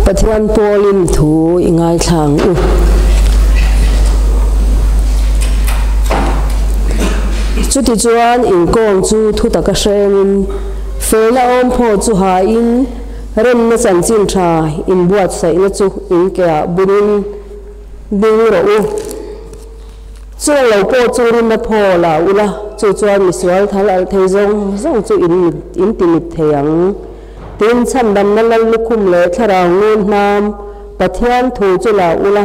Pathian pawlin thu i ngaithla ang u. Chutichuan inkawm chu thutaka hrengin, felna awm phaw chu hain, remna chanchin tha inbuatsaihna chu inkeah bunin ding rawh u. Chung lo pawh chu rinna phaw la ula, chu chuan misual thal alh thei zawng zawng chu in in timit thei ang. Tin, chhandamna lal lukhum leh thlarau ngun hnam Pathian thu chu la ula,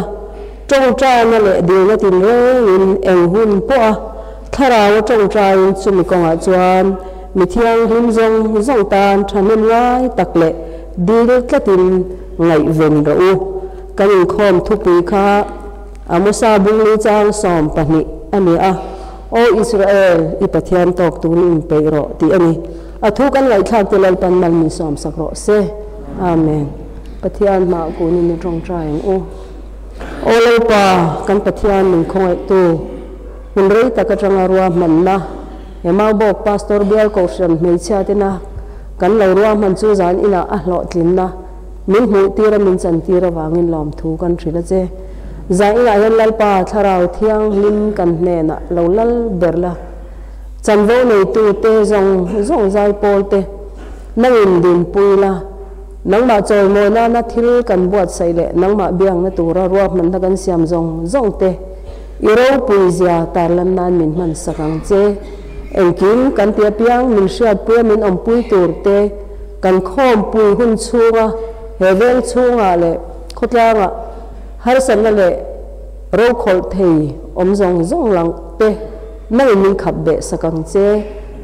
tawngtaina leh dilna tinrengin eng hun pawha thlarau a tawngtaiin chumi kawngah chuan mi thianghlim zawng zawng tan thahnem ngai tak leh dil tlatin ngaihven rawh u. Kan inkhawm thupui kha Amosa bungli chang 12 a ni a, Aw Israel, i Pathian tawk turin inpeih rawh tih a ni. A thu kan ngaihthlak te Lalpan mal min sawmsak rawh se. Amen. Pathian hmah kunin i tawngtai ang u. Aw Lalpa, kan Pathian min khawngaihtu, hun rei tak atanga ruahmanna, he Maubawk Pastor Bial Kohhran hmeichhia tena kan lo ruahman chu zan inah a hlawhtlinna min hmuh tira min chantir avangin lawmthu kan hrilh a che. Zan inah hian Lalpa Thlarau Thianghlim kan hnenah lo lal ber la. Chanvo neitute zawng zawng zaipawl te nangin dinpui la, nangmah chawimawi nana thil kan buatsaih leh nangmah biakna tura ruahmanna kan siam zawng zawng te i ropui zia tarlan nan min hman sak ang che. Engkim kan ti apiang min hriatpuia min awmpui tur te kan khawmpui hun chhunga he veng chhungah leh khawtlangah harsatna leh rokhawlh thei awm zawng zawng lang te Nangin min khap beh sak ang che.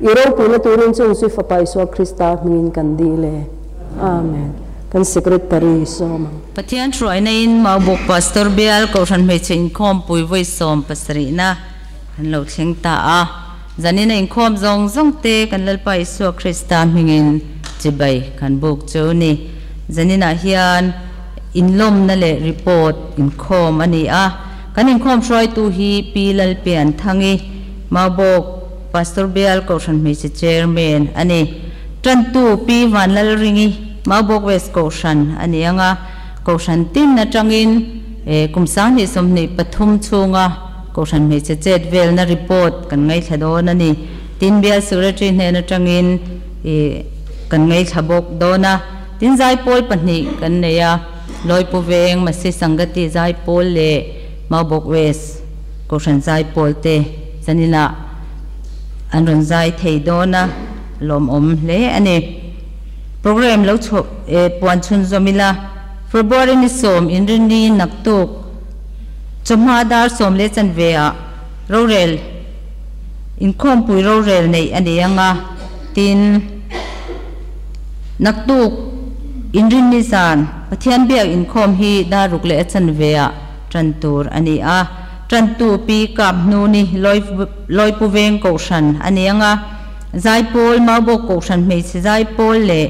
I ropuina turin chung chu i Fapa Isua Krista hmingin kan dil e. Amen. Kan Secretary sawm ang. Pathian hruaina in Maubawk Pastor Bial Kohhran Hmeichhe Inkhawmpui vawi 70 na kan lo thleng ta a. Zanin a inkhawm zawng zawng te kan Lalpa Isua Krista hmingin chibai kan buk cheu ni. Zaninah hian inlawmna leh report inkhawm a ni a. Kan inkhawm hruaitu hi Pi Lalpian Thangi, Maubawk Pastor Bial Kohhran Hmeichhe Chairman a ni. Tantu Pi Vanlalringi, Maubawk West Kohhran a ni ang a, Kohhran tin atangin kum 2023 chhunga Kohhran Hmeichhe chet velna report kan ngaithla dawn a ni. Tin Bial Secretary hnen atangin kan ngaithla bawk dawn a. Tin zaipawl pahnih kan nei a. Lawipu Veng, Masi Sangati Zaipawl leh Maubawk West Kohhran Zaipawl te zaninah an rawn zai thei dawn a, lawmawm hle a ni. Programme lo chhuah puan chhunzawm ila, February ni 10 Inrinni naktuk chawhma dar 10 leh chanve ah rorel inkhawmpui rorel neih a ni ang a, tin Naktuk Inrinni zan Pathian biak inkhawm hi dar ruk leh a chanve ah tan tur a ni a. Tantu Pi Kap Hnuni Lawipu Veng Kohhran a ni ang a. Zaipawl Maubawk Kohhran Hmeichhe Zaipawl leh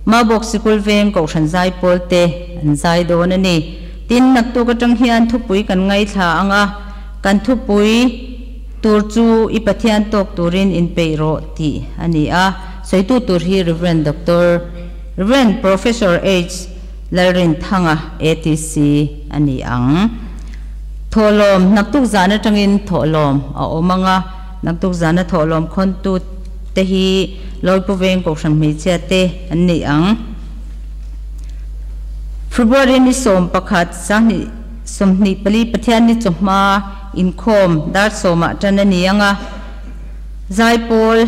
Maubawk Sikul Veng Kohhran Zaipawl te an zai dawn a ni. Tin, naktuk atang hian thupui kan ngaithla ang a, kan thupui tur chu i Pathian tawk turin inpeih rawh tih a ni a. Sawitu tur hi Rev. Doctor Rev. Professor H. Lalrinthanga, ATC, a ni ang. Thawhlawm, Naktuk zan atangin thawhlawm a awm ang a, naktuk zana thawhlawm khawntu te hi Lawipu Veng Kohhran hmeichhia te an ni ang. February ni 11, 2024 Pathianni chawhma inkhawm dar sawmah tan a ni ang a, Zaipawl,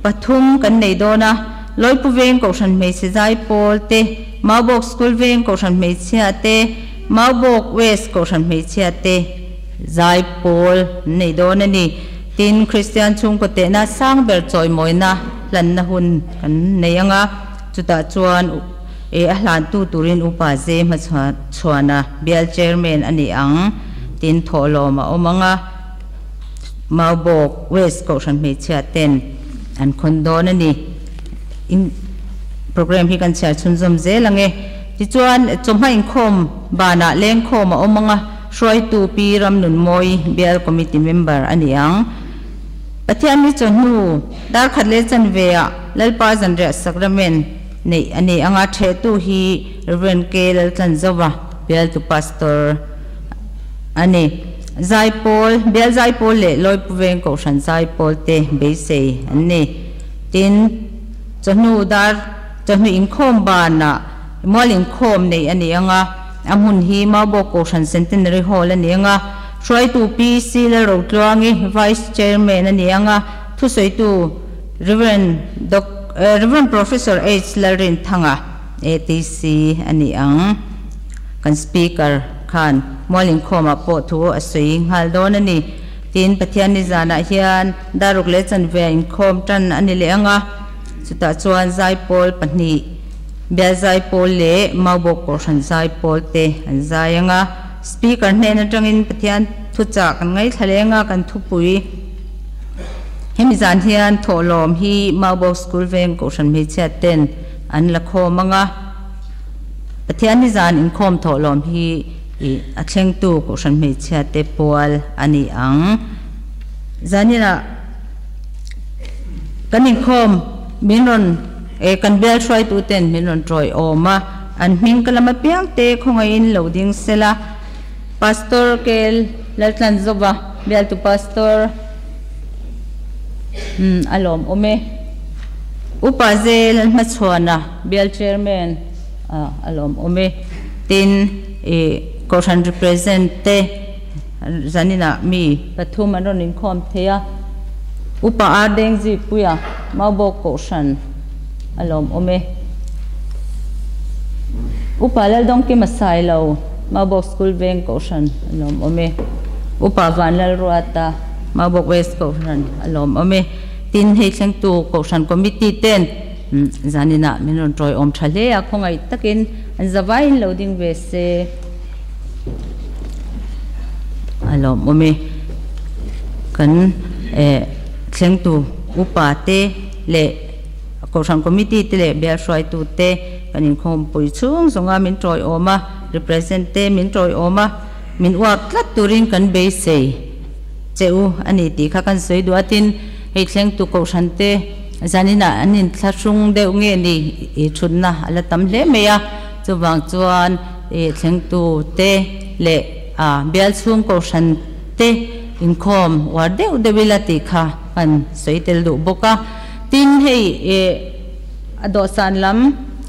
Pathum kan nei dawn a, Lawipu Veng Kohhran Hmeichhe Zaipawl te, Maubawk School Veng Kohhran Hmeichhia te, Maubawk West Kohhran Hmeichhia te zaipawl an nei dawn a ni. Tin, Kristian chhungkaw tehna sang ber chawimawina hlanna hun kan nei ang a, chutah chuan e a hlantu turin Upa Ze Hmachhuana Bial Chairman a ni ang. Tin, thawhlawm a awm ang a. Maubawk West Kohhran hmeichhia ten an khawn dawn a ni. In programme hi kan chhiar chhunzawm zel ang e. Tichuan, chawhma inkhawm banah lengkhawm a awm ang a, hruaitu Pi Ramnunmawi Bial Committee member a ni ang. Pathian ni chawhnu dar khat leh chanve ah Lalpa Zanriah Sacrament. Neih a ni anga thehtu hi Rev. K. Laltlanzova, bialtu Pastor a ni. Zaipawl, Bial Zaipawl leh Lawipu Veng Kohhran Zaipawl te beisei an ni. Tin, chawhnu dar chawhnu inkhawm banah mual inkhawm neih a ni anga, a hmun hi Maubawk Kohhran Centenary Hall a ni anga, hruaitu Pi C. Lalrotluangi, Vice Chairman a ni anga, thusawitu Rev. Rev. Professor H. Lalrinthanga, ATC, a ni ang. Kan Speaker khan Mualinkhawmah pawh thu a sawi nghal dawn a ni. Tin, Pathianni zanah hian Daruk leh Chanvea inkhawm tan a ni leh ang a, chutah chuan Zaipawl pahnih, Bial Zaipawl leh Maubawk Kohhran Zaipawl te an zai ang a. Speaker hnen atangin Pathian thuchah kan ngaithla leh ang a, kan thupui. Hemi zan hian thawhlawm hi Maubawk School Veng Kohhran hmeichhia ten an la khawm ang a, Pathianni zan inkhawm thawhlawm hi ih a thlengtu Kohhran hmeichhia te pual a ni ang. Zaninah kan inkhawm min rawn eh kan bial hruaitu ten min rawn tawiawm a, an hming ka lam apiang te khawngaihin lo ding sela. Pastor Kel Laltlanzova, bialtu Pastor, umm a lawmawm e. Upa Ze Lalhmachhuana, bial Chairman, ah a lawmawm e. Tin, ih Kohhran represent te zaninah mi pathum an rawn inkhawm thei a. Upa Ar Dengzipuia, Maubawk Kohhran a lawmawm e. Upa Laldawngkima Sailo, Maubawk School Veng Kohhran a lawmawm e. Upa Vanlalruata, Maubawk West Kohhran a lawmawm e. Tin, hei thlengtu Kohhran Committee ten zaninah min rawn tawiawm tha hle a, khawngaih takin an zavaiin lo ding ve se a lawmawm e. Kan thlengtu upa te leh Kohhran Committee te leh bial hruaitu te kan inkhawmpui chhung zawnga min tawiawm a, represent te min tawiawm a, min uap tlat turin kan beisei che u a ni tih kha kan sawi duh a. Tin, hei thlengtu Kohhran te zaninah an inthlahrung deuh nge ni i thutna a la tam hle mai a, chuvang chuan i thlengtu te leh a bial chhung Kohhran te inkhawm uar deuh deuh ila tih kha kan sawi tel duh bawk a. Tin, hei eh a dawhsan lam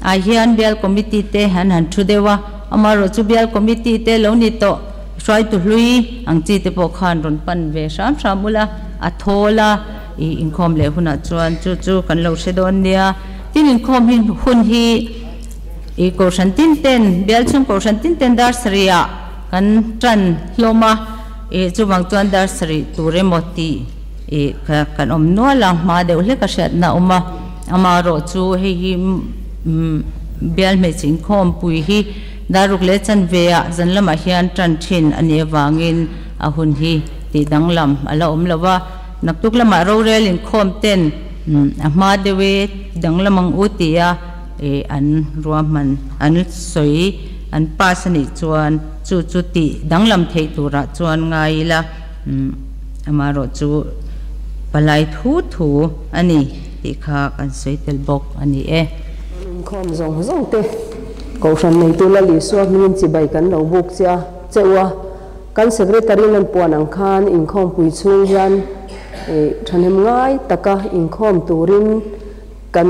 ah hian bial committee te an han thu deuh a, amaherawh chu bial committee te lo ni tawh hruaitu hlui ang chi te pawh khan rawn pan ve hram hram ula, a thawl a, ih inkhawm leh hunah chuan chu chu kan lo hre dawn nia. Tin, inkhawm hi hun hi ih kohhran tin ten, bial chhung kohhran tin ten dar sarih ah kan tan hlawm a, ih chuvang chuan dar sarih tur emaw tih. Ih ka kan awm nual a, hma deuh hlek a hriatna a awm a, amaherawh chu hei hi umm bial hmeichhe inkhawmpui hi daruk leh chanve ah zan lamah hian tan thin a nih avangin a hun hi tih danglam a la awm lo va, naktuk lamah rorel inkhawm ten umm a hma deuh e danglam ang u tia ih an ruahman an sawi an pass a nih chuan chu chu tih danglam theih turah chuan ngai ila umm. Amaherawh chu palai thu thu a ni tih kha kan sawi tel bawk a ni e. Inkhawm zawng zawng te Kohhran neitu Lal Isua hmingin chibai kan lo buk che a, che u a, kan Secretary nan puan ang khan inkhawmpui chhung hian thahnem ngai taka inkhawm turin kan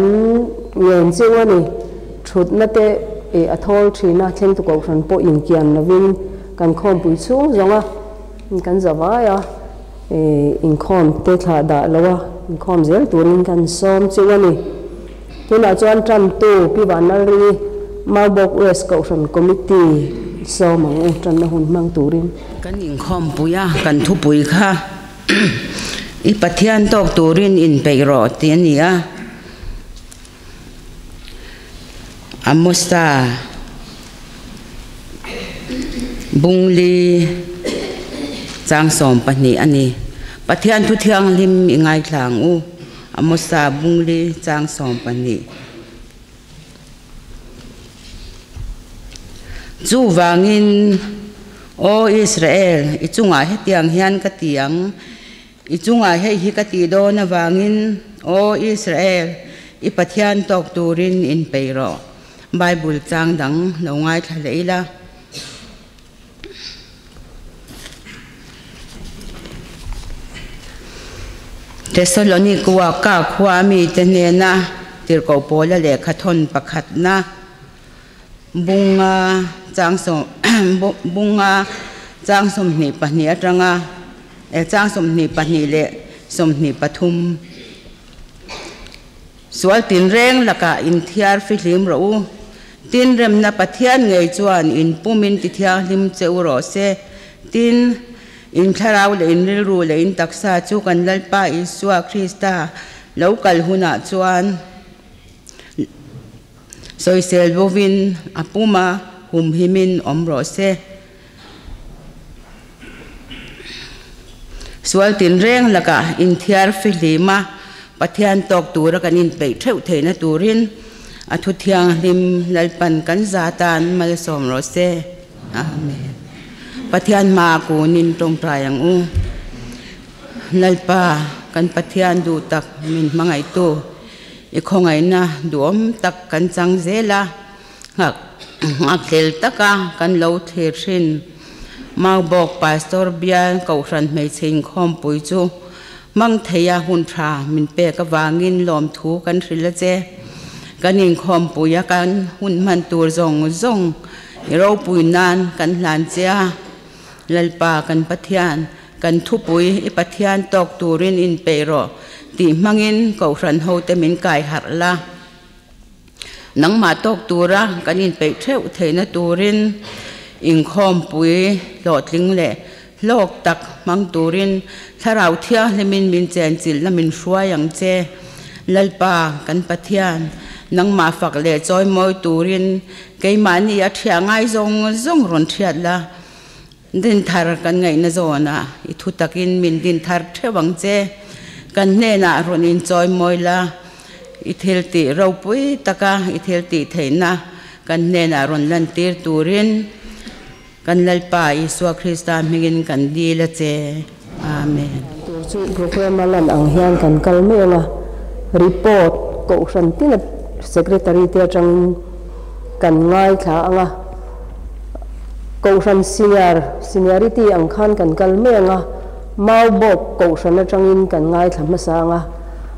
ngen che u a ni. Thutna te a thawl thin a, thlengtu Kohhran pawh inkian lovin kan khawmpui chhung zawng a. Kan zavai a, inkhawm te thlah dah lo a, inkhawm zel turin kan sawm chu a ni. Tunah chuan Tantu Pi Vanlalri Maubawk West Kohhran Committee sawm ang u, tanna hun hmang turin. Kan inkhawmpui a, kan thupui kha i Pathian tawk turin inpeih rawh tih a ni a. Amosa Bungli chang 12 a ni. Pathian thu thianghlim i ngaithla ang u. Amosa Bungli chang 12. Chuvangin, Aw Israel, i chungah hetiang hian ka ti ang. I chungah hei hi ka tih dawn avangin, Aw Israel, I Pathian tawk turin inpeih rawh. Bible chang dang lo ngaithla leh ila. Thessalonikoa ka khua mite hnena tirhkoh pawla lehkha thawn pakhatna bunga chang sawm bunga chang 22 atanga chang 22 leh 23. Sual tinreng lakah inthiar fihlim rawh u. Tin, remna Pathian ngei chuan in pumin tithianghlim che u rawh se. Tin, in thlarau leh in rilru leh in taksa chu kan Lalpa Isua Krista lo kal hunah chuan sawisel bovin a puma humhimin awm rawh se. Sual tinreng lakah inthiar fihlim a, Pathian tawk tura kan inpeih theuh theihna turin a thu thianghlim Lalpan kan za tan malsawm rawh se. Amen. Pathian hmaah kunin tawngtai ang u. Lalpa, kan Pathian duh tak min hmangaihtu, i khawngaihna duhawm tak kan chang zel a. Nghakhlel taka kan lo thlir thin. Maubawk Pastor bial Kohhran hmeichhe inkhawmpui chu hmang theia hun tha min pek avangin lawmthu kan hrilh a che. Kan inkhawmpui a kan hun hman tur zawng zawng i ropui nan kan hlan che a. Lalpa kan Pathian, kan thupui i Pathian tawk turin inpeih rawh tih hmangin Kohhran hote min kai harh la. Nangmah tawk tura kan inpeih theuh theihna turin inkhawmpui hlawhtling leh hlawk tak hmang turin Thlarau Thianghlimin min chenchilhna min hruai ang che. Lalpa, kan Pathian, nangmah fak leh chawimawi turin keimahni a thiah ngai zawng zawng rawn thiat la. Dinthar kan ngaihna zawnah i thu takin min dinthar theuh ang che. Kan hnenah rawn inchawimawi la, i thil tih ropui taka i thil tih theihna kan hnenah rawn lantir turin kan Lalpa Isua Krista hmingin kan dil a che. Amen. Tur chu programme a lan ang hian kan kal mek a, report kohhran tina secretary te atangin kan ngaithla ang a, kohhran senior seniority ang khan kan kal mek ang a, Maubawk kohhran atangin kan ngaithla hmasa ang a,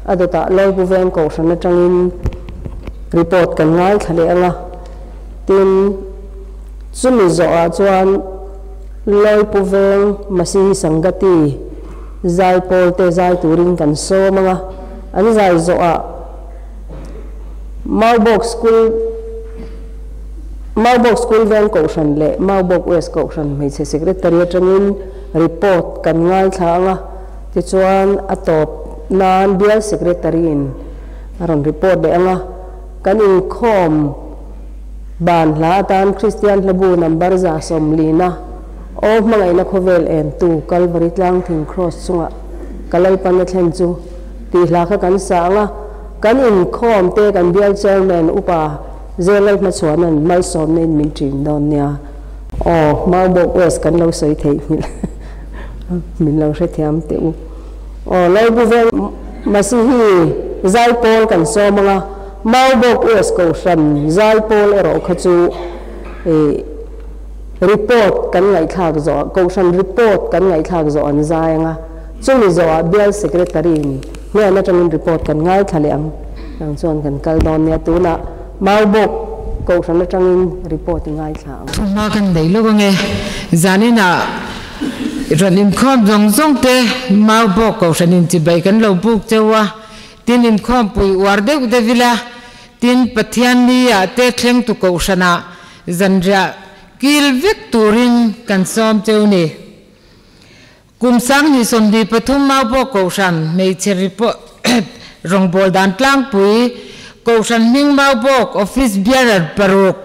a dawtah Lawlpu Veng kohhran atangin report kan ngaithla leh ang a, tin chumi zawhah chuan Lawlpu Veng Masihi Sangati zai pawl te zai turin kan sawm ang a, an zai zawhah Maubawk School Maubawk School Veng Kohhran leh Maubawk West Kohhran hmeichhe Secretary atangin report kan ngaithla ang a, tichuan a tawp nan Bial Secretary in a rawn report leh ang a, kan inkhawm ban hla atan Kristian Hlabu number 140 Aw hmangaihna khawvel entu Kalvari Tlangthing Cross chungah ka Lalpan a thlen chu tih hla kha kan sa ang a, kan inkhawm te kan Bial Chairman Upa Zel Lalhmachhuana'n malsawmna in min ṭin dawn nia. Aw, Maubawk West kan lo sawi theihnghilh min lo hrethiam teh u. Aw, Lalbu Veng Masihi Zaipawl kan sawm ang a, Maubawk West Kohhran Zaipawl erawh kha chu ih report kan ngaihthlak zawh, Kohhran report kan ngaihthlak zawh an zai ang a, chumi zawhah Bial Secretary in hnen atangin report kan ngaithla leh ang. Nang chuan kan kal dawn nia tunah Maubawk Kohhran atangin report i ngaithla ang. Thunghma kan nei lo ange. Zaninah rawn inkhawm zawng zawng te Maubawk Kohhran inchibai kan lo buk cheu a, tin inkhawmpui uar deuh deuh ila, tin Pathian ni ah te thlengtu Kohhranah zanriah kil vek turin kan sawm cheu ni. Kum 2023 Maubawk Kohhran hmeichhe report rawngbâwl dan tlangpui, Kohhran hming Maubawk Office Bearer paruk,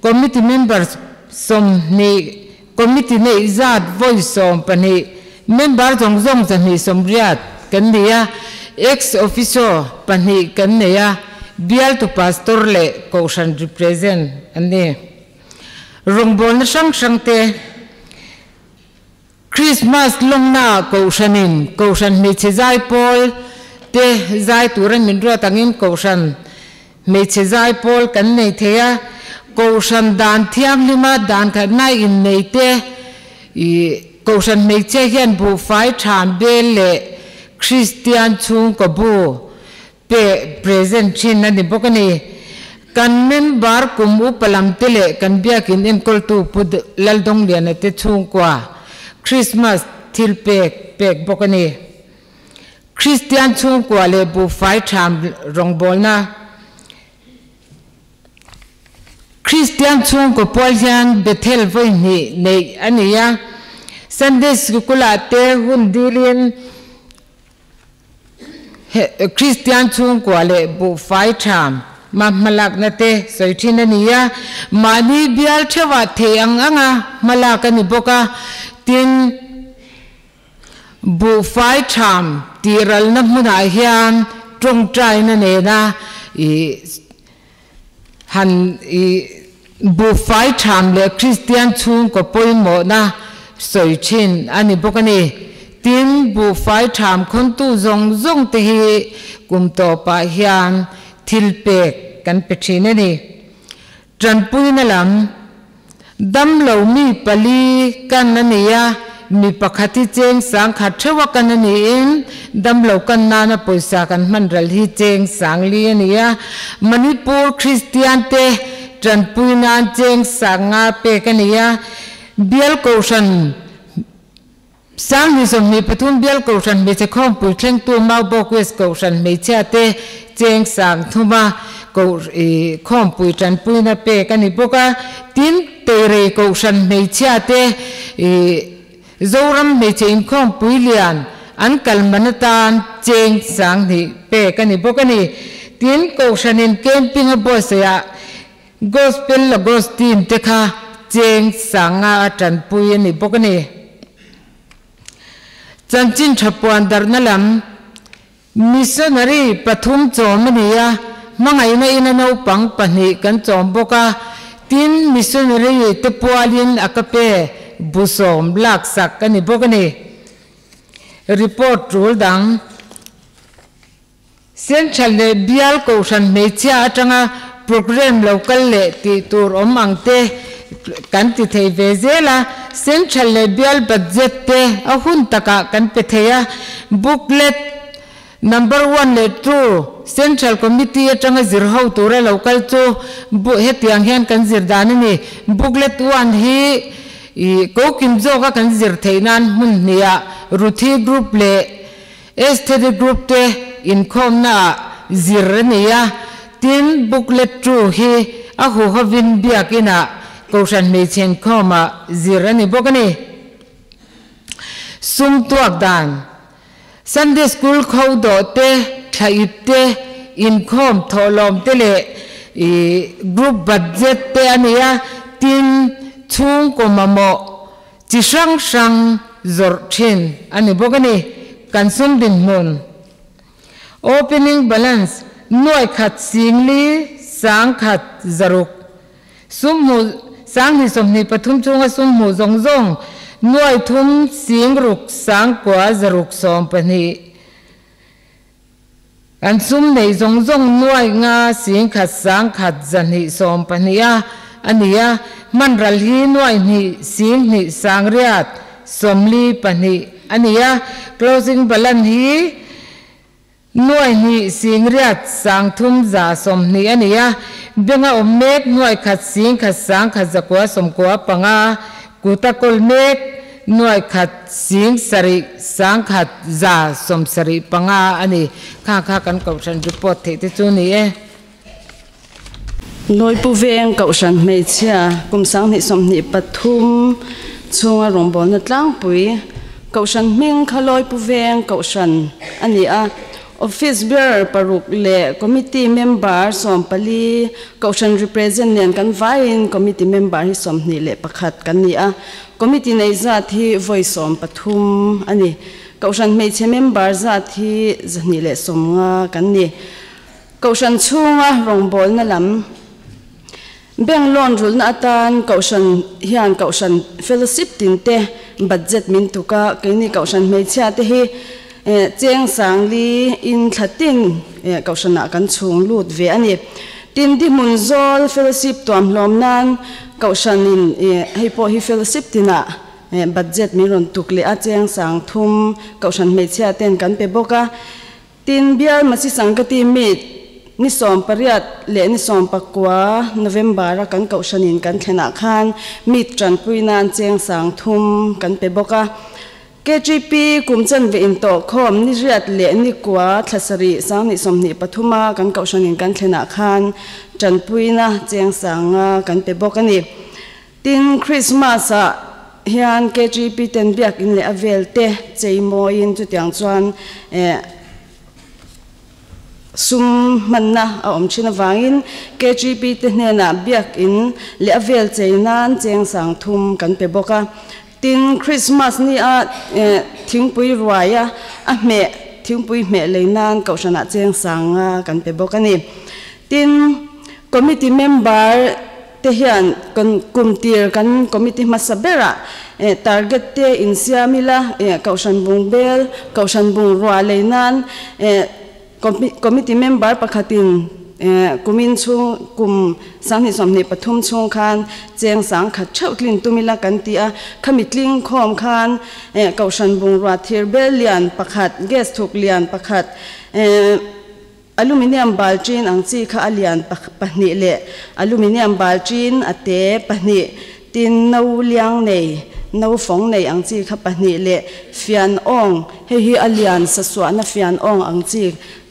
Committee Members 20, Committee neih zat vawi 12, Member zawng zawng 180 kan ni a, Ex Officio pahnih kan nei a, Bialtu Pastor leh Kohhran Represent an ni. Rawngbâwlna hrang hrangte. Krismas lawmna Kohhranin Kohhran hmeichhe zaipawl te zai turin min ruat angin kohhran hmeichhe zai pawl kan nei thei a, kohhran dan thianghlima dan khatna innei te ih kohhran hmeichhia hian buhfai than bel leh Kristian chhungkaw bu pe present thin a ni bawk a ni. Kan member kum upa lam te leh kan biakin enkawltu Pu Laldawngliana te chhungkua Christmas thil pek pek bawk a ni. Kristian chhungkua leh buhfai tham rawngbawlna Kristian chhungkaw pual hian Bethel vawi hnih neih a ni a. Sunday Sikul-ah te hun dilin Kristian chhungkua leh buhfai tham ma hmalakna te sawi thin a ni a. Mahni bial theuhah thei ang anga hmalak a ni bawk a. Tin. Buhfai tham tih ralna hmunah hian tawngtaina nena ih han ih buhfai tham leh Kristian chhungkaw pawimawhna sawi thin a ni bawk a ni. Tin, buhfai tham khawntu zawng zawng te hi kum tawpah hian thil pek kan pe thin a ni. Tanpuina lam, Damlo mi pali kan a ni a, mi pakhat hi cheng sang khat theuh a kan a niin damlo kan nana pawisa kan hman ral hi cheng sang li a ni a. Manipur Kristian te tanpui nan cheng sang nga pek a ni a, Bial Kohhran Sangni 23 bial Kohhran hmeichhe khawmpui thlengtu Maubawk West Kohhran hmeichhia te cheng sang thuma khawmpui tanpuina pek a ni bawk a. Tin, Teirei Kohhran hmeichhia te Zoram hmeichhe inkhawmpui lian an kal man atan cheng sang hnih pek a ni bawk a ni. Tin, Kohhranin camping a buatsaihah Gospel Lagos team te kha cheng sanga a tanpui a ni bawk a ni. Chanchin tha puan darhna lam Missionary pathum chawm a ni a, hmangaihna ina naupang pahnih kan chawm bawk a, tin missionary te pualin a ka pe bu sawm laksak a ni bawk a ni. Report tul dang. Central leh Bial Kohhran hmeichhia atanga programme lo kal leh tih tur awm ang te kan ti thei ve zel a, Central leh Bial budget te a hun takah kan pe thei a, booklet number one leh two Central Committee atanga zir ho tura lo kal chu hetiang hian kan zir dan a ni. Booklet one hi ih kokim zawka kan zir theih nan hmun hniha Ruthi Group leh Estheri group te inkhawmna ah zir a ni a, tin booklet two hi a huhovin biakin ah Kohhran hmeichhe inkhawm ah zir a ni bawk a ni. Sum tuak dan, Sunday School kho dawh te, thla ip te, inkhawm thawhlawm te leh group budget te a ni a, tin chhungkaw mamawh chi hrang hrang zawrh thin a ni bawk a ni. Kan sum dinhmun, Opening balance, nuai khat singli sang khat zaruk sum hmu sanghnih 23 chunga sum hmu zawng zawng nuai thum sing ruk sang kua zaruk 12. Kan sum neih zawng zawng nuai nga sing khat sang khat zahnih 12 a a ni a, hman ral hi nuai hnih sing hnih sang riat 42 a ni a, closing balance hi nuai hnih sing riat sang thum za 20 a ni a, benga awm mek nuai khat sing khat sang khat zakua 95 kuta kawl mek nuai khat sing sarih sang khat za 75 a ni. Kha kha kan Kohhran report theih te chu ni e. Lawipu veng Kohhran hmeichhia kum 2023 chhunga rawngbawlna tlangpui Kohhran hming kha Lawipu veng Kohhran a ni a. Office bearer paruk leh committee member 14, Kohhran represent nen kan vaiin committee member hi 21 kan ni a. Committee nei zat hi vawi 13 a ni. Kohhran hmeichhe member zat hi 250 kan ni. Kohhran chhunga rawngbawlna lam bank loan rulna atan Kohhran hian Kohhran fellowship tin te budget min tuk a, keini Kohhran hmeichhia te hi Cheng sangli in thlatin kohhranah kan chhung lut ve a ni. Tin di hmun zawl fellowship tuam hlawm nan kohhranin hei pawh hi fellowship tinah budget min rawn tuk leh a, cheng sang thum kohhran hmeichhia ten kan pe bawk a. Tin bial Masi Sangati meet ni 18 leh ni 19 November a kan kohhranin kan thlenah khan meet tanpui nan cheng sang thum kan pe bawk a. KGP kum chanve intawh khawm ni riat leh ni kua thlasarih 2023 a kan kohhranin kan thlenah khan tanpuina cheng sanga kan pe bawk a ni. Tin Christmas ah hian KGP ten biak in leh a vel te cheimawiin chutiang chuan sum hmanna a awm thin awangin KGP te hnenah biak in leh a vel chei nan cheng sang thum kan pe bawk a. Tin Christmas ni a thingpui ruaia a hmeh thingpui hmeh lei nan kohhranah cheng sanga kan pe bawk a ni. Tin committee member te hian kum tir kan committee hmasa berah target te insiamila kohhran bung bel kohhran bung rua lei nan committee member pakhatin kumin chung kum 2023 chung khan cheng sang khat theuh tlin tumila kan ti a, khami tling khawm khan kohhran bung rua thir bel lian pakhat gas thuk lian pakhat aluminium balchin ang chi kha a lian pahnih leh aluminium balchin a te pahnih, tin no liang nei no fong nei ang chi kha pahnih leh fian ong hei hi a lian sa suah na fian ong ang chi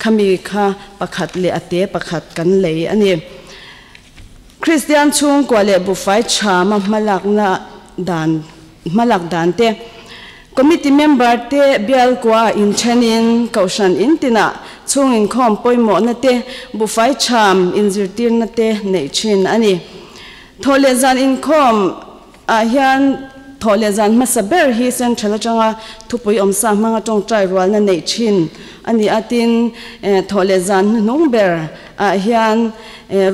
khami kha pakhat leh a te pakhat kan lei a ni. Christian chung kwa leh bufai chama hmalak na dan hmalak dan te committee member te bial kwa in thenin kohhran in tina chung in khom pawimawh na te bufai cham in zirtir na te nei thin a ni. Thawhleh zan in khom ah hian thawhleh zan hmasa ber hi central atanga thupui awmsa hmanga tawngtai rual na nei thin a ni a. Tin thawhleh zan hnuhnung ber ah hian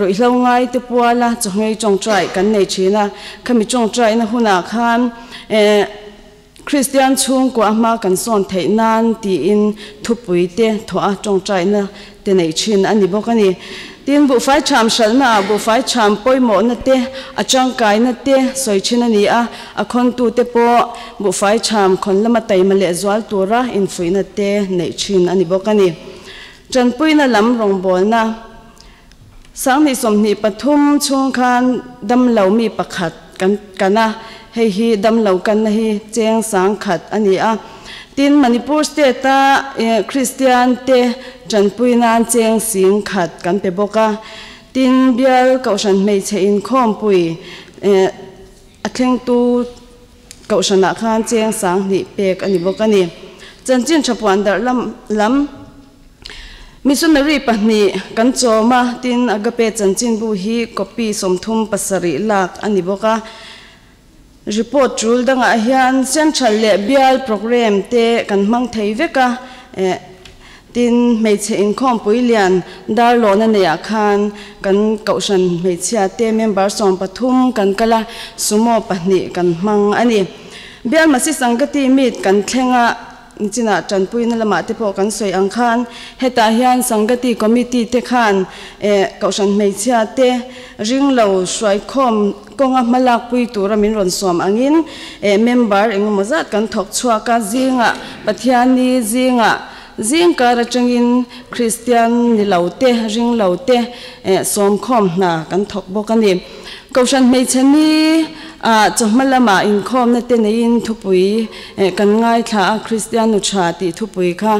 ruihhlo ngai te puala chawngei tawngtai kan nei thin a, khami tawngtai na hunah khan Christian chung kwa ma kan son thei nan tiin thupui te tho a tawngtai na te nei thin a ni bawk a ni. Tin bu fai cham hral na bu fai cham pawimawh na te a tangkai na te sawi thin a ni a, a khawn tu te pawh bu fai cham khawn lama taima leh zual tura infuihna te nei thin a ni bawk a ni. Tanpuina lam rawngbawlna 2023 chung khan dam lo mi pakhat kan kana hei hi dam lo kan na hi cheng sang khat a ni a. Tin Manipur state a Christian te tanpuina cheng sing khat kan pe bawk a. Tin bial kohhran hmeichhe inkhawmpui a thleng tu kohhranah khan cheng sang hnih pek a ni bawk a ni. Chanchin thapuan darh lam missionary pahnih kan chawma, tin agape chanchin bu hi copy 37 lak a ni bawk a. Report tul dangah hian central leh bial program te kan hmang thei vek a. Tin hmeichhe inkhawmpui lian dar lawna neiah khan kan kohhran hmeichhia te member 13 kan kala sumo pahnih kan hmang a ni. Bial Masi Sangati meet kan thlenga china tanpuina lamah te pawh kan sawi ang khan hetah hian Sangati committee te khan kohhran hmeichhia te ring lo hruai khawm kawnga hmalak pui tura min rawn sawm angin member engemaw zat kan thawk chhuak a. Zinga Pathiani zinga zingkar atangin Christian ni lo te ring lo te sawm khawm hna kan thawk bawk a ni. Kohhran hmeichhe ni chawhma lama inkhawm na te neiin thupui kan ngai thla a, Christian nu tha tih thupui kha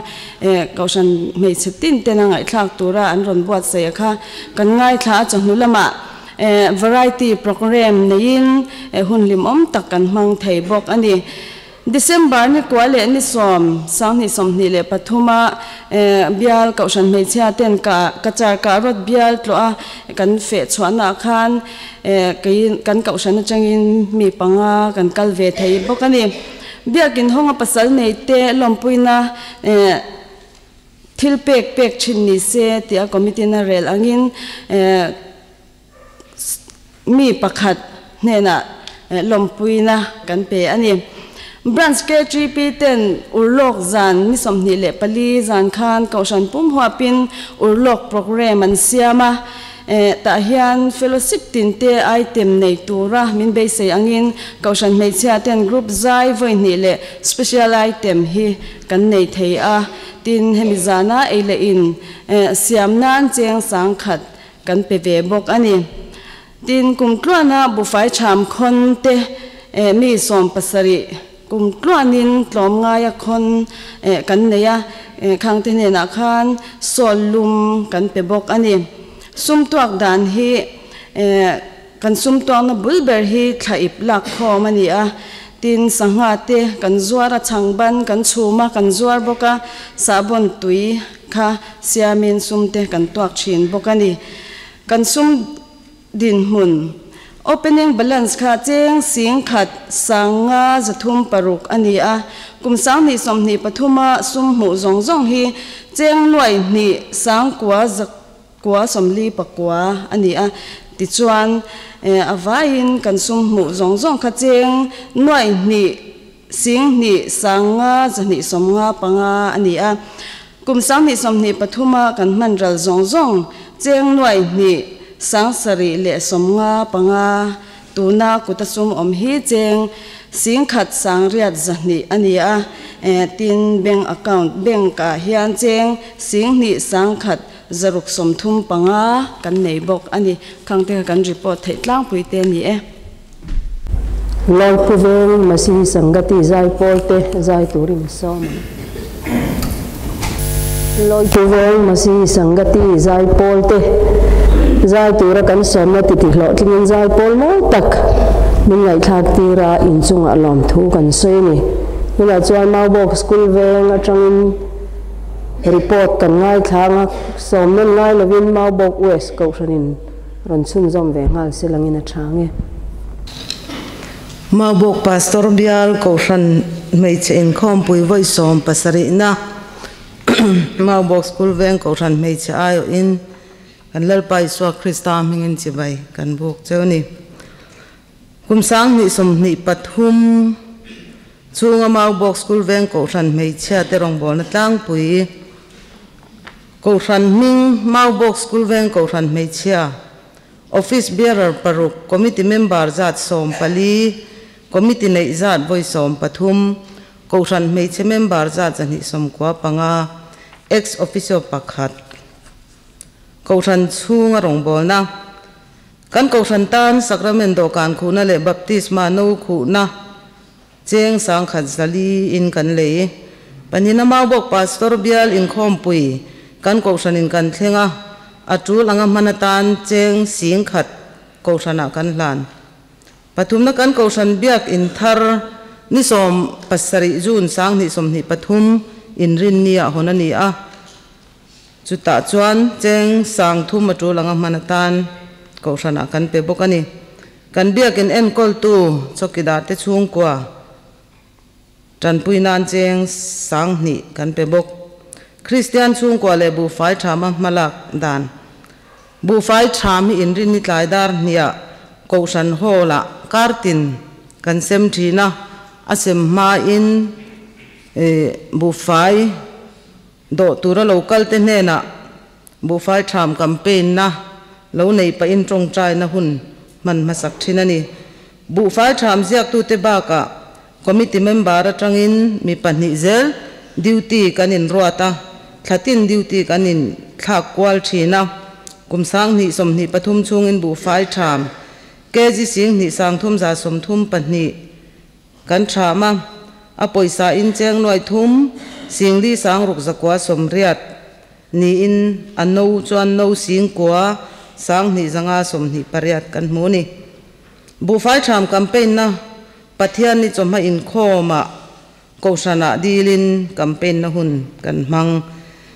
kohhran hmeichhe tin ten a ngaihthlak tura an rawn buat saih a kha kan ngai thla a. Chawhnu lama variety program neiin hun hlim awm tak kan hmang thei bawk a ni. December ni kwa leh ni 10 2023 a bial kohhran hmeichhia ten ka kachar ka rot bial tlo a kan fe chhuahna khan kan kohhran atangin mi panga kan kal ve thei bawk a ni. Biakin hawnga pasal nei te lawmpuina thil pek pek thin ni se tia committee na rel angin mi pakhat hnena lawmpuina kan pe a ni. Branch KTP ten urlawk zan ni 24 zan khan Kohhran pum huapin urlawk program an siam a, tah hian fellowship tin te item nei tura min beisei angin Kohhran hmeichhia ten group zai vawi hnih leh special item hi kan nei thei a, tin hemi zana ei leh in siam nan cheng 10,000 kan pe ve bawk a ni. Tin kumtluana bufai tham khawn te mi 17 kumtluanin tlawm ngaia khawn kan nei a, khang te hnenah khan sawl lum kan pe bawk a ni. Sum tuak dan hi kan sum tuakna bul ber hi thla ip lak khawm a ni a, tin sangha te kan zuar a, changban kan chhum a, kan zuar bawk a, sahbawn tui kha siamin sum te kan tuak thin bawk a ni. Kan sum din hmun opening balance kha cheng 1,536 a ni a, kum 2023 a sum hmuh zawng zawng hi cheng 2,949 a ni a, tichuan a vaiin kan sum hmuh zawng zawng kha cheng 2,295 a ni a, kum 2023 a kan hman ral zawng zawng cheng 2,755 tuna kuta sum awm hi cheng 1,802 a ni a, tin bank account bank ah hian cheng 2,135 kan nei bawk a ni. Khang te kha kan report theih tlangpui te a ni e. Lawlpu veng Masihi Sangati zai pawl te zai turin sawm ang. Lawlpu veng Masihi Sangati zai pawl te zai tura kan sawmna ti ti hlawhtlingin zai pawl mawi tak min ngaihthlak tira inchungah lawmthu kan sawi a ni. Tunah chuan Maubawk School veng atangin report kan ngaithlang a, sawmna ngai lovin Maubawk West Kohhranin rawn chhunzawm ve nghal se langin a tha ang e. Maubawk Pastor Bial Kohhran hmeichhe inkhawmpui vawi 17na Maubawk School veng Kohhran hmeichhe aiawhin kan Lalpa Isua Krista hmingin chibai kan buk cheu ni. Kum 2023 chhunga Maubawk School veng Kohhran hmeichhia te rawngbawlna tlangpui Kohhran hming Maubawk School veng Kohhran hmeichhia Office bearer 6, committee member zat 14, committee nei zat vawi 13, Kohhran hmeichhe member zat 295, ex officio 1. Kohhran chhunga rawngbawlna kan Kohhran tan Sacrament dawhkan khuhna leh baptisma no khuhna cheng 1,400 in kan lei. Panina Maubawk Pastor Bial inkhawmpui kan Kohhranin kan thlenga a tul anga hman atan cheng 1,000 Kohhranah kan hlan. Pathumna kan Kohhran biak in thar ni 17 June 2023 inrin nia hawn a ni a, chutah chuan cheng 3,000 a tul anga hman atan Kohhranah kan pe bawk a ni. Kan biak in enkawltu chawkidar te chhungkua tanpui nan cheng 2,000 kan pe bawk. Christian chhungkua leh buhfai thama hmalak dan. Buhfai tham hi inrin ni tlai dar hniah Kohhran hall-ah kartin kan sem thina a sem hma in buhfai dawh tura local te hnenah buhfai tham campaign na lo nei pa in tawngtai na hun hman hmasak thin a ni. Buhfai tham ziak tu te bakah committee member atangin mi 2 zel duty kan in ruata thlatin duty kan in thlak kual thina kum 2023 chungin buhfai tham kg 2,332 kan thama a pawisa in cheng 3,056,980 ni in a no chuan no 9,228 kan hmu ni. Buhfai tham campaign na Pathian ni chawhma inkhawma Kohhranah dilin campaign na hun kan hmang.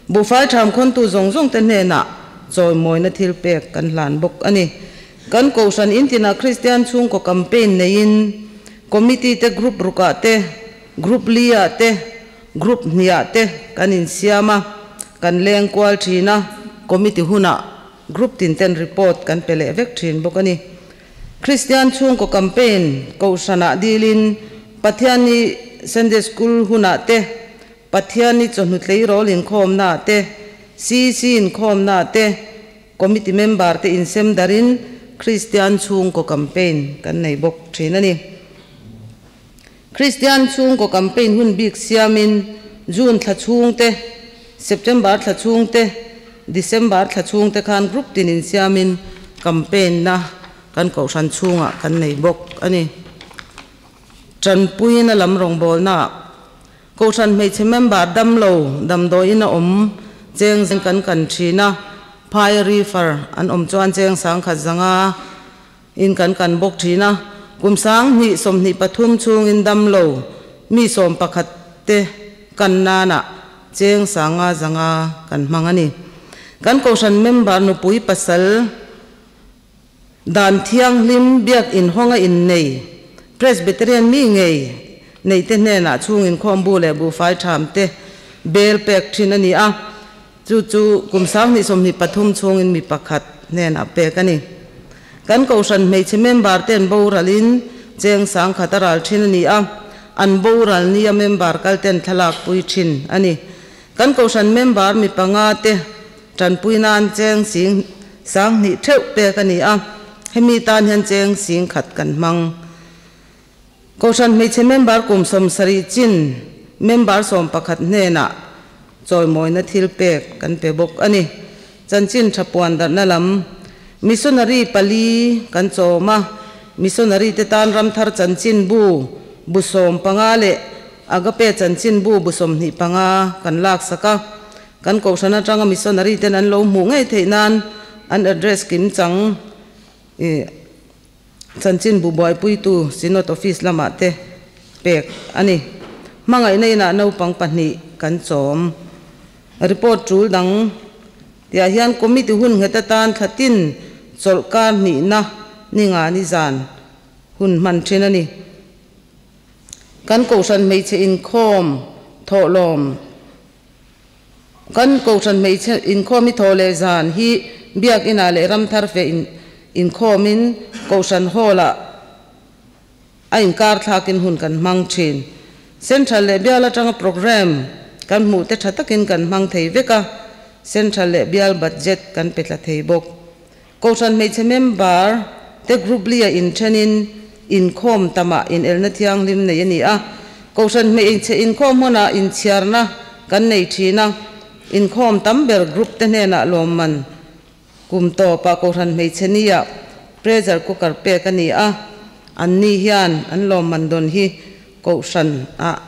Buhfai tham khawntu zawng zawng te hnenah chawimawina thil pek kan hlan bawk a ni. Kan Kohhran intina Christian chhungkaw campaign neiin committee te group rukah te group li-ah te group hniah te kan insiam a, kan leng kual thina committee hunah group tin ten report kan pe leh vek thin bawk a ni. Christian chhungkaw campaign Kohhranah dilin Pathian ni Sunday School hunah te, Pathianni chawhnu tleirawl inkhawmnaah te, CC inkhawmnaah te, Committee member te insem darin Kristian chhungkaw campaign kan nei bawk thin a ni. Kristian chhungkaw campaign hun bik siamin June thla chhung te, September thla chhung te, December thla chhung te khan group tin insiamin campaign na kan kohhran chhungah kan nei bawk a ni. Tanpuina lam rawngbawlnaah Kohhran hmeichhe member damlo damdawiin a awm cheng zeng kan kan thin a, phai refer an awm chuan cheng sangkhat zanga in kan kan bawk thin a, kum sanghnih 23 chhungin damlo mi 11 te kan nanah cheng sanga zanga kan hmang a ni. Kan kohhran member nupui pasal Dan thianghlim biak inhawnga innei, Presbyterian mi ngei neite hnenah chhung inkhawm bu leh buhfai tham te bel pek thin a ni a, chu chu kum 2023 chhungin mi pakhat hnenah pek a ni. Kan kohhran hmeichhe member ten boralin cheng sangkhat a ral thin a ni a, an boral nia member kalten thlalak pui thin a ni. Kan kohhran member mi panga te Tanpui nan cheng sing sanghnih theuh pek a ni a, hemi tan hian cheng sing khat kan hmang. Kohhran hmeichhe member kum 70 chin member 11 hnenah chawimawina thil pek kan pe bawk a ni. Chanchin tha puan darhna lam missionary pali kan chawm a, missionary te tan ramthar chanchin bu bu 15 leh agape chanchin bu bu 25 kan lak sak a. Kan kohhran atanga missionary ten an lo hmuh ngei theih nan an address kim chang i chanchin bu buaipuitu Synod Office lamah te pek a ni. Hmangaihna inah naupang pahnih kan chawm. Report tul dang tiah hian committee hun nghet atan thlatin chawlhkar hnihna ni nga ni zan hun hman thin a ni. Kan kohhran hmeichhe inkhawm thawhlawm Kan kohhran hmeichhe inkhawm hi thaw leh zan hi biak inah leh ram thar fe in inkhawmin kohhran hall ah a inkar thlakin hun kan hmang thin. Central leh bial atanga program kan hmuh te tha takin kan hmang thei vek a, Central leh bial budget kan pe tla thei bawk. Kohhran hmeichhe member te group lia inthenin inkhawm tamah inelna thianghlim nei a ni a. Kohhran hmeichhe inkhawm hmunah inchhiarna kan nei thin a, inkhawm tam ber group te hnenah lawmman kum tawpah kohhran hmeichhe nia pressure cooker pek a ni a, an ni hian an lawmman dawn hi kohhran ah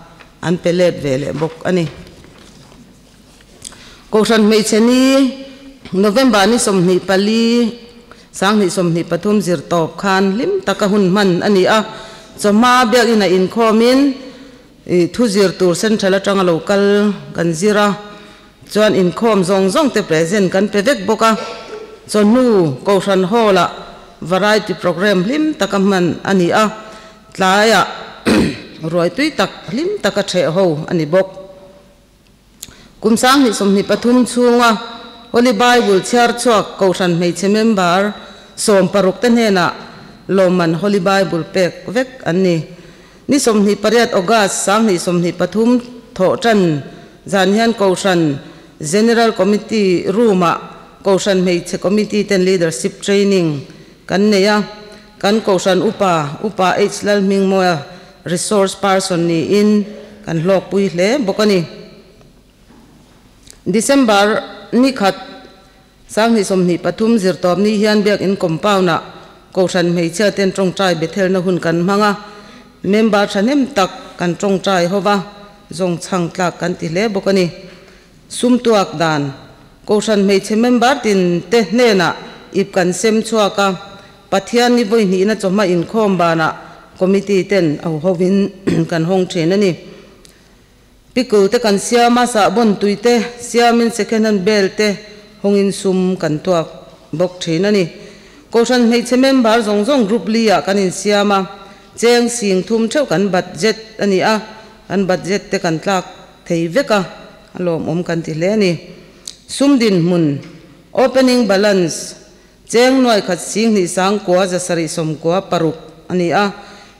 an pe let ve leh bawk a ni. Kohhran hmeichhe ni November ni 24 2023 zir tawp khan hlim taka hun hman a ni a, chawhma biak ina inkhawmin thu zir tur central atanga local kan zir a, chuan inkhawm zawng zawng te present kan pe vek bawk a, chawhnu kohhran hall ah variety program hlim taka hman a ni a, tlaiah ruai tui tak hlim taka theh ho a ni bawk. Kum 2023 chhunga Holy Bible chhiar chhuak kohhran hmeichhe member 16 te hnenah lawmman Holy Bible pek vek an ni. Ni 28 August 2023 thawh tan zan hian kohhran General Committee room ah kohhran hmeichhe committee ten leadership training kan nei a, kan kohhran upa Upa H Lalhmingmawia resource person niin kan hlawkpui hle bawk a ni. December ni khat 2023 zirtawp ni hian biak in compound ah kohhran hmeichhia ten tawngtai bethelna hun kan hmang a, member thahnem tak kan tawngtai hova zawng chhang tlak kan ti hle bawk a ni. Sum tuak dan kohhran hmeichhe member tin te hnenah ip kan sem chhuak a, Pathian ni vawi hnihna chawhma inkhawm banah committee ten a hovin kan hawng thin a ni. Pickle te kan siam a, sahbawn tui te siamin second hand bel te hawngin sum kan tuak bawk thin a ni. Kohhran hmeichhe member zawng zawng group li ah kan insiam a, cheng sing thum theuh kan budget a ni a, kan budget te kan tlak thei vek a, a lawmawm kan ti hle a ni. Sum dinhmun, opening balance, cheng nuai khat sing hnih sang kua za sarih sawm kua paruk a ni a,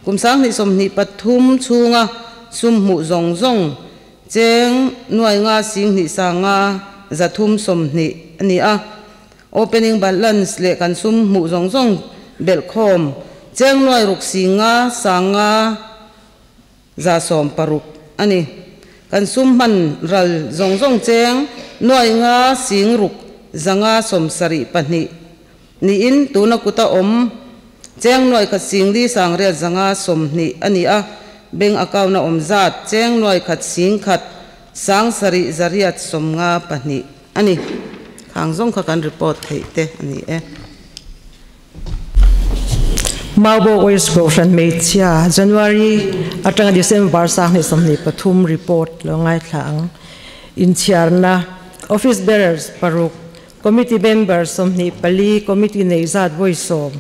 kum 2023 chhunga sum hmuh zawng zawng cheng nuai nga sing hnih sanga zathum 20 ani a. Opening balance leh kan sum hmuh zawng zawng belh khawm cheng nuai ruk singa sanga za 16 ani. Kan sum hman ral zawng zawng cheng nuai nga sing ruk zanga 72 ni in tuna kuta om cheng nuai khat sing li sang riat zanga 20 ani a. Bank account na om zat cheng nuai khat sing khat sang sari zariat 52 ani. Khang zong kha kan report thei te ani e. Maubawk West Kohhran Hmeichhia January atanga December sang hnih 23 report lo ngai thlang inchhiarna office bearers paruk committee members 24 committee nei zat voi 10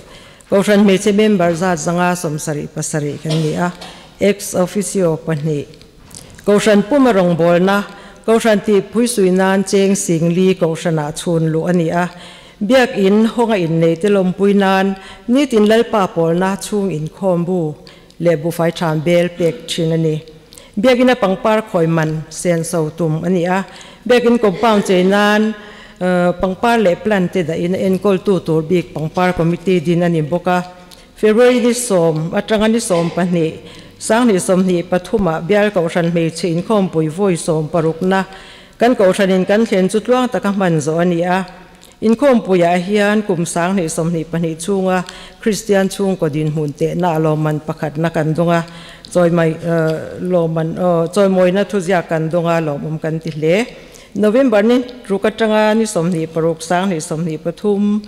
Kohhran hmeichhe member zat zanga 77 kan ni a. Ex officio pahnih Kohhran puma rawngbawlna Kohhran ti phuisui nan cheng sing li Kohhrana chhun lu ani a. Biak in honga in nei te lompui nan ni tin lalpa pawlna chung in khawm bu le bu fai tham bel pek thin ani. Biak in a pangpar khoi man sen so tum ani a. Biak in compound che nan pangpar le plant te da in enkol tu tur bik pangpar committee din ani boka. February ni 10 atanga ni 12 sang ni 23 bial Kohhran hmeichhe inkhawm pui voi 16 na kan Kohhranin kan thlen chu tluang taka hman zo ani a. Inkhawm puiah hian kum sang hnih 22 chunga Christian chung ko din hmun te na loman pakhat na kan dunga choi mai loman choi moina thuzia kan dunga lomum kan ti hle. November ni ruka tanga ni 26 sang hnih 23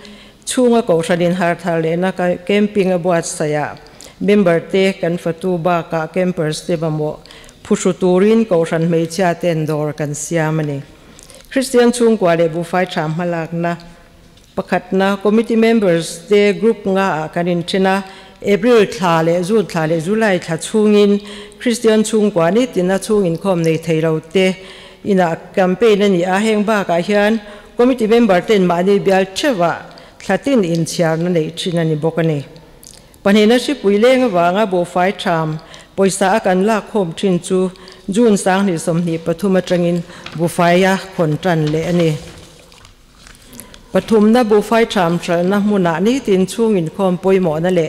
chunga Kohhranin har thar le na camping a buat saya member te kan fatu ba ka campers te bamo phushu turin Kohhran hmeichhia ten dawr kan siam ani. Christian chung kwa le bu fai tham halak na pakhat na committee members te group nga kanin thina April thla le June thla le July thla chungin Christian chung kwa ni tina chungin khom nei theilo te ina campaign ani a heng ba ka hian committee member ten mani bial chewa thlatin in chiar na nei thin ani bokani. Panhina shi puileng wanga bo fai tham poisa kan la khom thin chu June sang ni 23 atangin bu fai ya khon tan le ani. Pathum na bu fai tham thal na hmuna ni tin chungin khom poimo na le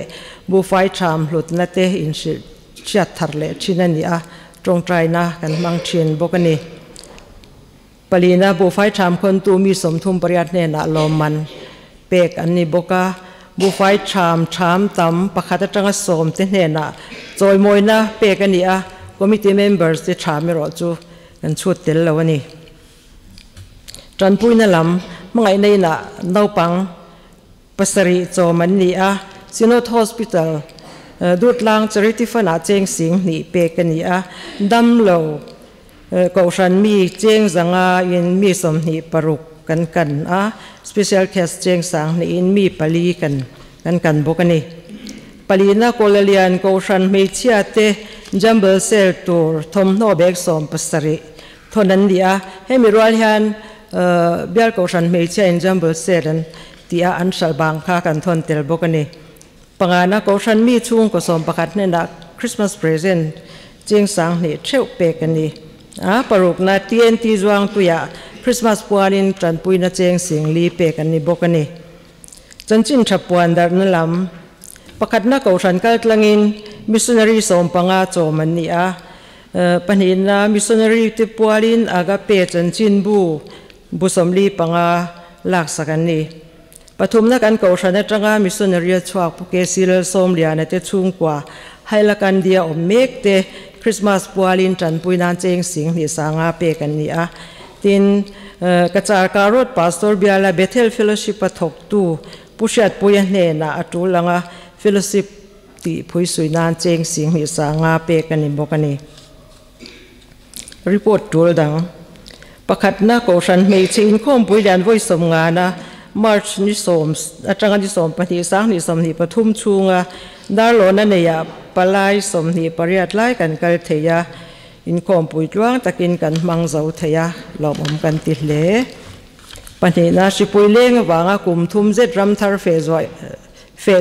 bu fai tham hlut na te in shi chat thar le thin ani a tong trai na kan mang thin bokani. Palina bu fai tham khon tu mi 38 ne na loman pek ani boka. Bu fai tham tham tam pakhat atanga 10 te hne na choi moina pek ani a. Committee members te thami ro chu kan chut tel lo ani. Tanpuina lam mangai nei na naupang pasari chawman ni a. Synod Hospital Dutlang Charity Fund a cheng sing ni pek ani a. Dam lo Kohhran mi cheng zanga in mi 26 kan kan a. Special case cheng sang ni in mi pali kan kan kan bokani. Palina Kolalian Kohhran hmeichhia te jumble sale tur thawmhnaw bag 17 thawn an ni a. Hemi rual hian bial Kohhran hmeichhia in jumble sale an ti a an hral bang kha kan thawn tel bawk ani. Pangana Kohhran mi chung ko 11 hnenah Christmas present cheng sang hnih theuh pek ani. A paruk na TNT zuang tuya Christmas puanin tanpuina cheng sing li pek ani bawk ani. Chanchin tha puan dar na lam pakhat na Kohhran kal tlangin missionary 15 chawm an ni a. Pahnih na missionary te pualin agape chanchin bu bu 45 lak sak an ni. Pathum na kan Kohhran atanga missionary chhuak puke sil 10 liana te chhungkua hailakan dia awm mek te Christmas pualin tanpuina cheng sing hnih sanga pek an ni a. Tin kachar karot pastor biala Bethel Fellowship a thawk tu Pushat puia hnena a tul anga fellowship ti phuisui nan cheng sing hnih sanga pek ani bawk ani. Report tul dang pakhat na Kohhran hmeichhe inkhawm pui lian voi 50 na March ni 10 atanga ni 12 sang ni 23 chunga darlona neia palai 28 lai kan kal theia inkhawm pui tluang takin kan hmang zo theia lawmawm kan ti hle. Pahnih na hripui leng wanga kum thum zet ram thar fe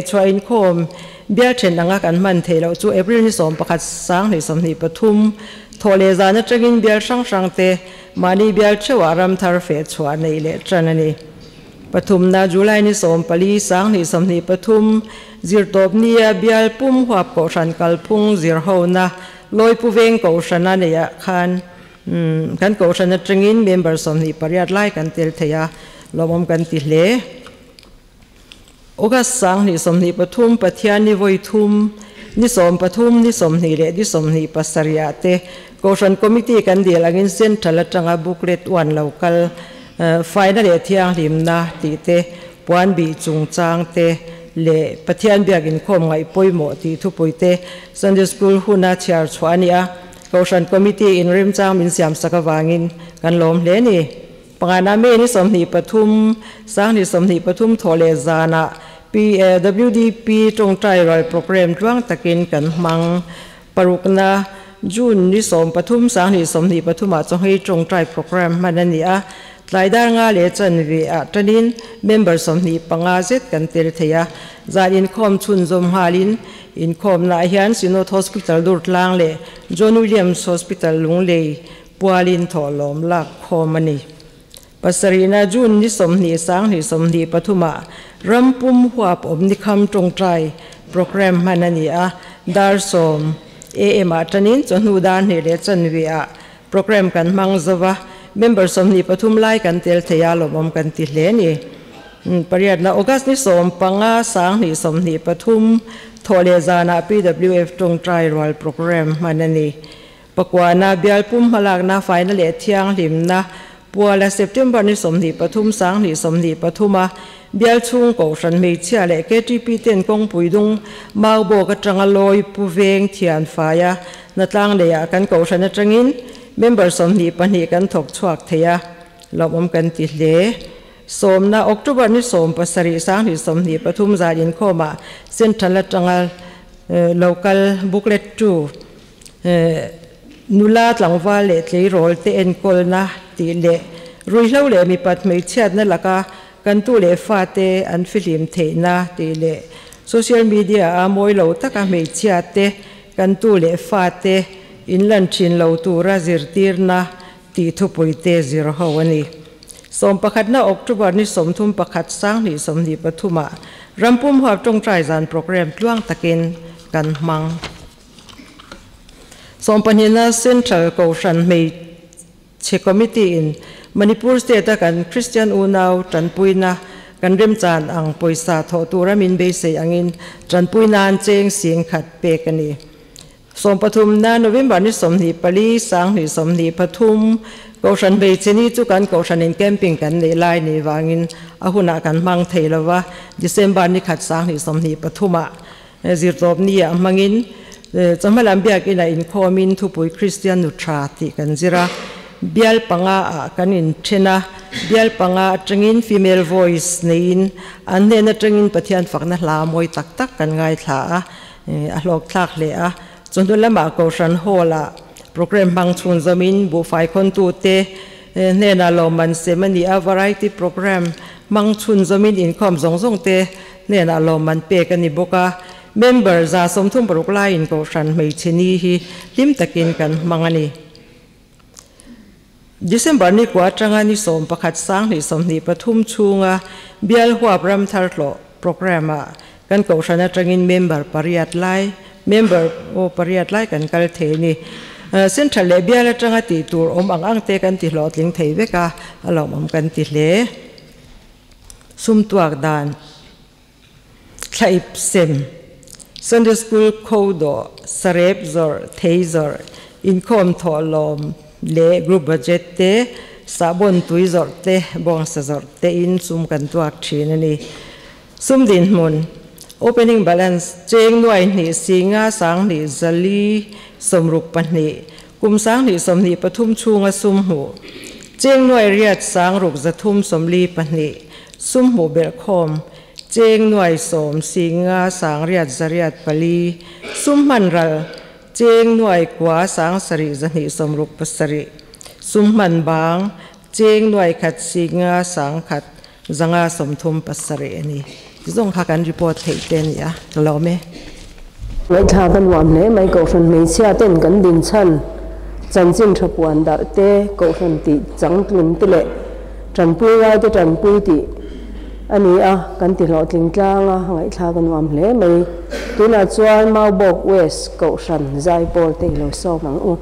chua inkhawm Bial then anga kan man theilo chu April ni 11 2023 thole zana tangin bial sang sang te mani bial chewa ram thar fe chhuah nei le tran ani. Pathum na July ni 14 2023 zirtop nia bial pum huap ko ran kalphung zir ho na loi pu veng ko rana ne khan kan ko rana tangin member 28 lai kan tel theya lomom kan ti hle. August 2023 Pathian ni voi thum ni 13 ni 20 le ni 27 te Koshan committee kan dil angin central atanga booklet 1 local final le thiang limna ti te puan bi chung chang te le Pathian biakin khom ngai poimo ti thu puite Sunday school huna chiar chuania Koshan committee in rim chang min siam sakawangin kan lom hle ni. Pangana me ni 23 2023 thole zana PWDP tong trai roi program tuang takin kan mang parukna June ni 13 2023 a chong hei tong trai program manani a tlaidar nga le chanvi a tanin member 25 zet kan tel theya zan in khom chun zom halin in khom na hian Synod Hospital Durtlang le John Williams Hospital Lunglei pualin tholom lak khomani. Pasarina June ni 20 2023 rampum huap omni kham tong trai program manani a dar som am a tanin chonu dan ni le chanvi a program kan mang zawa member 23 lai kan tel theya lomom kan ti hle ni. Pariat na August ni 5 2023 thole zana PWF tong trai royal program manani. Pakwana bialpum halak na final e thiang limna puala September ni 23 2023 bial chung ko ran mei chia le KTP ten kong puidung mau bo ka tanga loi pu veng thian faya na tlang le ya kan ko ran atangin member 22 kan thok chuak theya lomom kan ti hle. Somna October ni 7 2023 za in khoma central atanga local booklet 2 nula tlangwa le tlei rol te en kol na ti le rui hlo le mi pat mei chiat na laka kan tu le fa te an film theina ti le social media a moi lo taka mei chiat te kan tu le fa te in lan chin lo tu ra zir tir na ti thu pui te zir ho ani. Som pakhat na October ni 31 2023 rampum huap tong trai zan program tluang takin kan mang. Som panina Central Koshan mei che committee in Manipur state kan Christian unau tanpuina kan rem chan ang poisa tho tura min be se angin tanpuina an cheng sing khat pe kani. Som pathum na November ni 24 2023 Koshan be cheni chu kan Koshan in camping kan nei lai ni wangin ahuna kan mang theilawa December ni khat 2023 zirtop ni a mangin chamalam biak ina in khomin thupui Christian nutra ti kan zira bial panga a kanin thena bial panga tangin female voice nein an ne na tangin Pathian fakna hla moi tak tak kan ngai thla a a hlok thlak le a chundu lama Koshan hola program bang chun zamin bu fai khon tu te ne na lo man se mani a variety program mang chun zamin in khom zong zong te ne na lo man pe kan ni boka member za somthum paruk lai in Koshan mei chini hi lim takin kan mangani. December ni kwa tanga ni 11 2023 chunga bial huap ram thar tlo program a kan Koshan atangin member pariat lai member o pariat lai kan kal the ni central le bial atanga ti tur om ang ang te kan ti hlot ling thei veka alom om kan ti hle. Sum tuak dan thlaip sem Sunday school khodo sarep zor thei zor inkhom tholom le group budget te sabon tui zor te bong sa zor te in sum kan tuak thin ani. Sum din mun opening balance cheng nuai ni singa sang ni zali somruk pahni kum sang ni somni pathum chunga sum hu cheng nuai riat sang ruk zathum somli pahni sum hu bel khom cheng nuai som singa sang riat zariat pali sum man ral cheng nuai kwa sang sari zani somruk pasari sum man bang cheng nuai khat singa sang khat zanga somthum pasari ani. Zong kha kan report thei ten ya lo me. Ngaithla ka nuam hle mai Kohhran hmeichhia ten kan din chhan chanchin tha puan darh te, Kohhran tih changtlun te leh tanpui ngai te tanpui tih a ni a, kan ti hlawhtling tlang a, ngaithla ka nuam hle mai. Tunah chuan Maubawk West Kohhran zaipawl te i lo sawm ang u.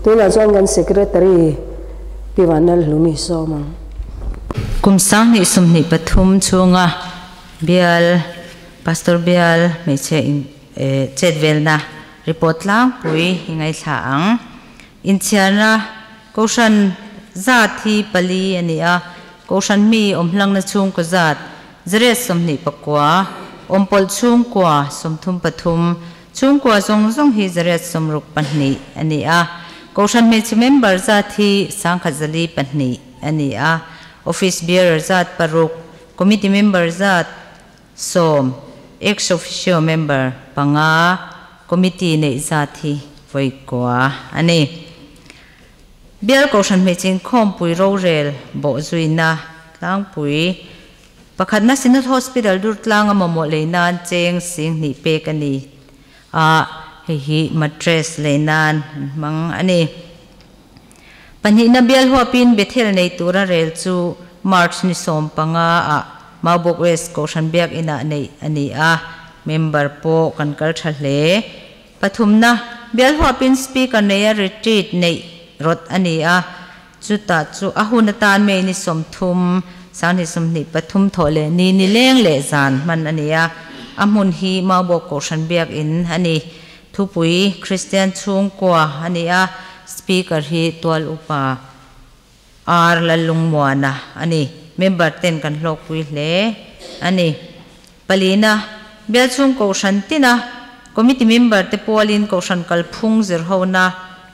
Tunah chuan kan Secretary Pi Vanlalhlumi sawm ang. Kum 2023 chhunga bial Pastor bial hmeichhe in chet velna report tlangpui hi ngaithla ang. Inchhiarna Kohhran zat hi pali a ni a, Kohhran mi awmhlangna chhungkaw zat zariat 24, awmpawlh chhungkua 33, chhungkua zawng zawng hi zariat 62 a ni a. Kohhran hmeichhe member zat hi 1042 a ni a. Office bearer zat paruk, committee member zat 10, ex officio member panga, committee nei zat hi voikua a ni. Bial Kohhran hmeichhe inkhawmpui rorel bawh zuina tlangpui pakhatna Synod Hospital Durtlang a mamawh lei nan cheng sing hnih pek a ni a, hei hi mattress lei nan an hmang a ni. Pahnihna bial huapin Bethel nei tura rel chu March ni 15 ah Maubawk West Kohhran biak inah neih a ni a, member pawh kan kal tha hle. Pathumna bial huapin speaker nei a retreat neih rawt a ni a, chutah chu a hun atan May ni 30 2023 thawh leh ni ni leng leh zan hman a ni a, a hmun hi Maubawk Kohhran biak in a ni. Thupui Christian chhungkua a ni a, speaker hi tual upa R Lalungmuana a ni. Member ten kan hlawkpui hle a ni. Palina bial chhung Kohhran tina committee member te pawlin Kohhran kalphung zirhona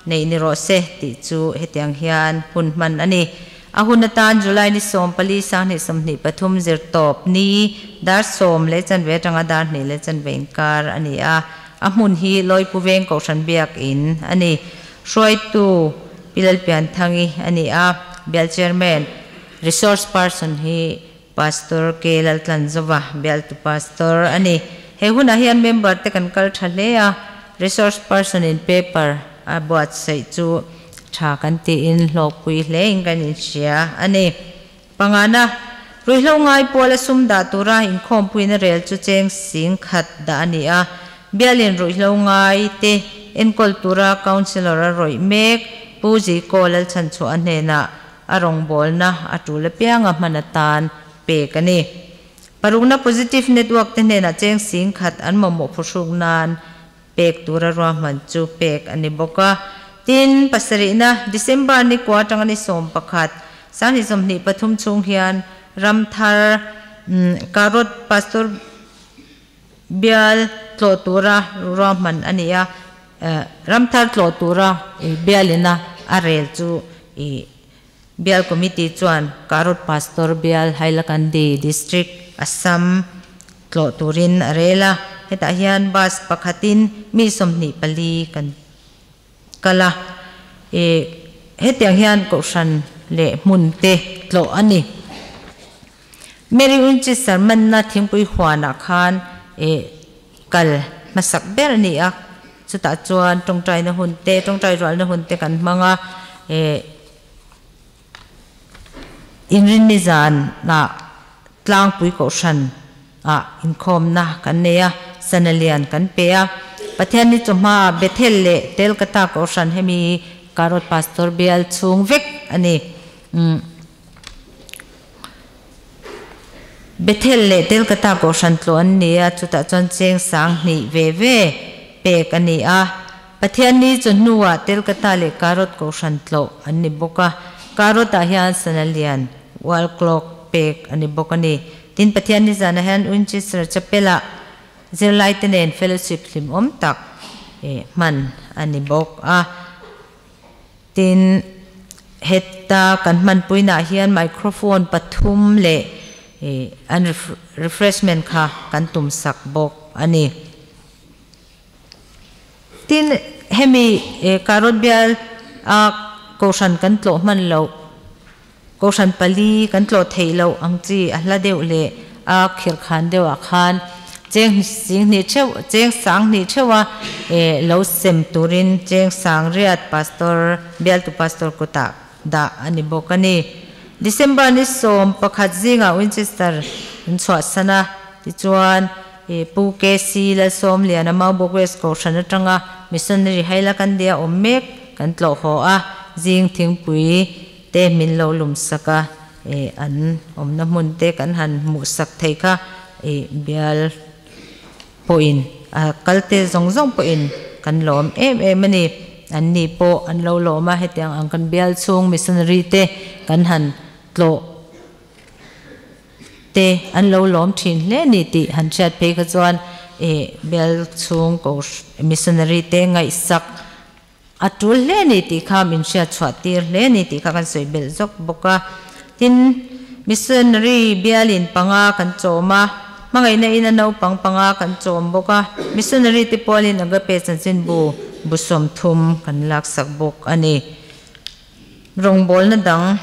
Nei ni rawh se tih chu hetiang hian hun hman a ni. A hun atan July ni 14 2023 zirtawp ni dar 10:15 atanga dar 2:15 inkar a ni a. A hmun hi Lawipu Veng Kohhran Biak In a ni. Hruaitu Pi Lalpianthangi a ni a, Bial Chairman, Resource Person hi Pastor K Laltlanzova, Bialtu Pastor a ni. He hunah hian member te kan kal tha hle a, Resource Person in paper a buatsaih chu tha kan tiin hlawkpui hle in kan inhria a ni. Pangana, ruihhlo ngai pawl a sum dah tura inkhawmpuina rel chu cheng sing khat dah a ni a, Bialin ruihhlo ngai te enkawl tura Councillor a rawih mek Pu Ziko Lalchhanchhuah hnenah a rawngbawlna a tul apianga hman atan pek a ni. Parukna Positive Network te hnenah cheng sing khat an mamawh phuhruk nan pek tura ruahman chu pek a ni bawk a. Tin, pasarihna December ni kua atanga ni 11, 2023 chhung hian Ramthar Karot Pastor Bial tlawh tura ruahman a ni a. Ramthar tlawh tura bialina a rel chu Bial Committee chuan Karot Pastor Bial Hailakandi District, Assam tlawh turin a rel a. Hetah hian bus pakhatin mi 24 kan kal a. Hetiang hian Kohhran leh hmun te tlawh a ni. Mary Winchester manna thingpui huanah khan kal hmasak ber a ni a. Chutah chuan tawngtaina hun te, tawngtai rualna hun te kan hmang a. Inrinni zanah tlangpui Kohhran ah inkhawmna kan nei a, sana lian kan pe a. Pathian ni chawhma Bethel leh Telkata Kohhran hemi Karot Pastor bial chhung vek a ni. Bethel leh Telkata Kohhran tlawh an ni a, chutah chuan cheng 2000 ve ve pek a ni a. Pathian ni chu hnuah Telkata leh Karot Kohhran tlawh an ni bawk a. Karotah hian sana lian wall clock pek a ni bawk a ni. Tin Pathian ni zanah hian Winchester Chapel-ah zirlai te nen fellowship hlim awm tak hman a ni bawk a. Tin heta kan hmanpuinah hian microphone pathum leh an refreshment kha kan tum sak bawk a ni. Tin hemi Karot bial a Kohhran kan tlawh hman loh, Kohhran pali kan tlawh theih loh ang chi a hla deuh leh a khirkhan deuhah khan cheng 2000 theuh, cheng 2000 theuha lo sem turin cheng 8000 Pastor, bialtu Pastor kutah dah a ni bawk a ni. December ni 11 zingah Winchester an chhuahsan a, tichuan Pu KC Lalsawmliana Maubawk West Kohhran atanga Missionary Hailakandi a awm mek kan tlawh haw a, zing thingpui te min lo lum sak a, an awmna hmun te kan han hmuh sak thei kha bial pawhin a kalte zawng zawng pawhin kan lawm em em a ni. An ni pawh an lo lawm a, hetiang ang kan bial chhung missionary te kan han tlawh te an lo lawm thin hle ni tih han hriat phei kha chuan bial chhung ko missionary te ngaihsak a tul hle ni tih kha min hriat chhuah tir hle ni tih kha kan sawi belh zawk bawk a. Tin missionary bialin panga kan chawm a, hmangaihna in a naupang panga kan chawm bawk a. Missionary te pawlin Agape chanchin bu bu 30 kan lak sak bawk a ni. Rawngbawlna dang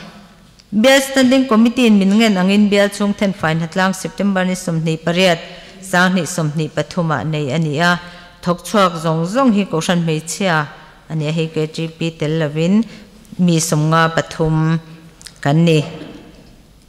Bial Standing Committee in min ngen angin bial chhung thenfai hnatlang September ni 28 2023 ah nei a ni a. Thawk chhuak zawng zawng hi Kohhran hmeichhia a ni a, hei KTP tel lovin mi 53 kan ni.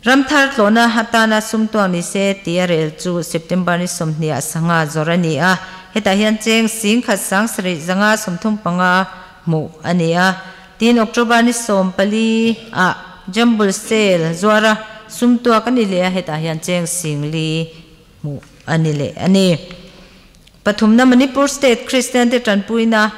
Ramthar tlawhna atana sum tuang ni se tih a rel chu September ni 20 ah sangha zawr a ni a. Hetah hian cheng 1,735 hmuh a ni a. Tin October ni 14 ah Jambul Sale zuara sum tuak a ni leh a, hetah hian cheng 4,000 hmuh a ni leh a ni. Pathumna Manipur State Christian te tanpuina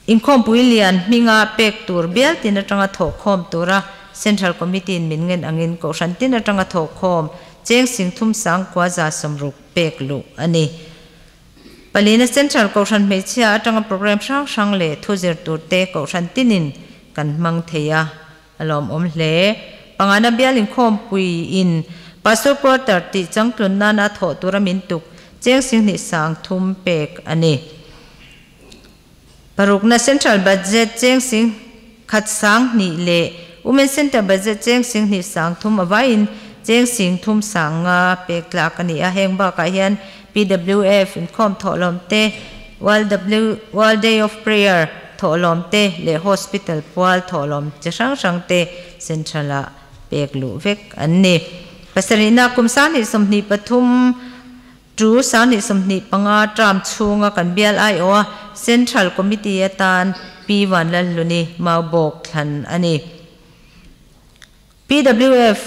inkhawmpui lian hminga pek tur bial tin atanga thawh khawm tura Central Committee in min ngen angin Kohhran tin atanga thawh khawm cheng 3,960 pek luh a ni. Palina Central Kohhran Hmeichhia atanga program hrang hrang leh thu zir tur te Kohhran tinin kan hmang thei a, a lawmawm hle. Pangana bial inkhawmpui in Pastor Quarter tih changtlun nana thawh tura min tuk cheng singhnih sang thum pek a ni. Parukna Central Budget cheng sing khat sang hnih leh Women Centre Budget cheng sing hnih sang thum avaiin cheng sing thum sang nga pek tlak a ni a. Heng bakah hian PWF inkhawm thawhlawm te, World World Day of Prayer thawhlawm te leh Hospital pual thawhlawm chi hrang hrang te Central ah pek luh vek an ni. Pasarihna kum 20 23 Tu 2025 term chhunga kan bial aiawha Central Committee atan Pi Vanlalhluni Maubawk thlan a ni. PWF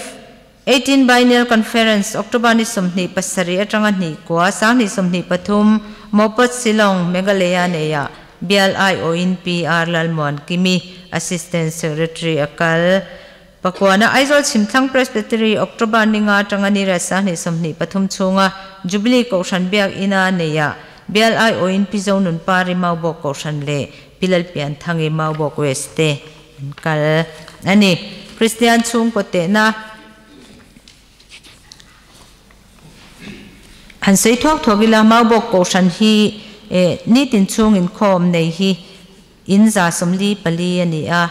18 Biennial Conference October ni 27 atanga hnih kua 2023 Mawpat Shillong, Meghalaya neia bial aiawhin PR Lalmuan Kimi Assistant Secretary a kal. Pakuana Aizawl Chhimthlang Presbytery October ni nga atanga ni riat 2023 chhunga Jubilee Kohhran Biak Ina neia bial aiawhin Pi Zonun Pari Maubawk Kohhran leh Pi Lalpian Thangi Maubawk West te an kal a ni. Kristian chhungkaw tehna han sawi thuak thuak ila Maubawk Kohhran hi nitin chhung inkhawm nei hi in 44 a ni a.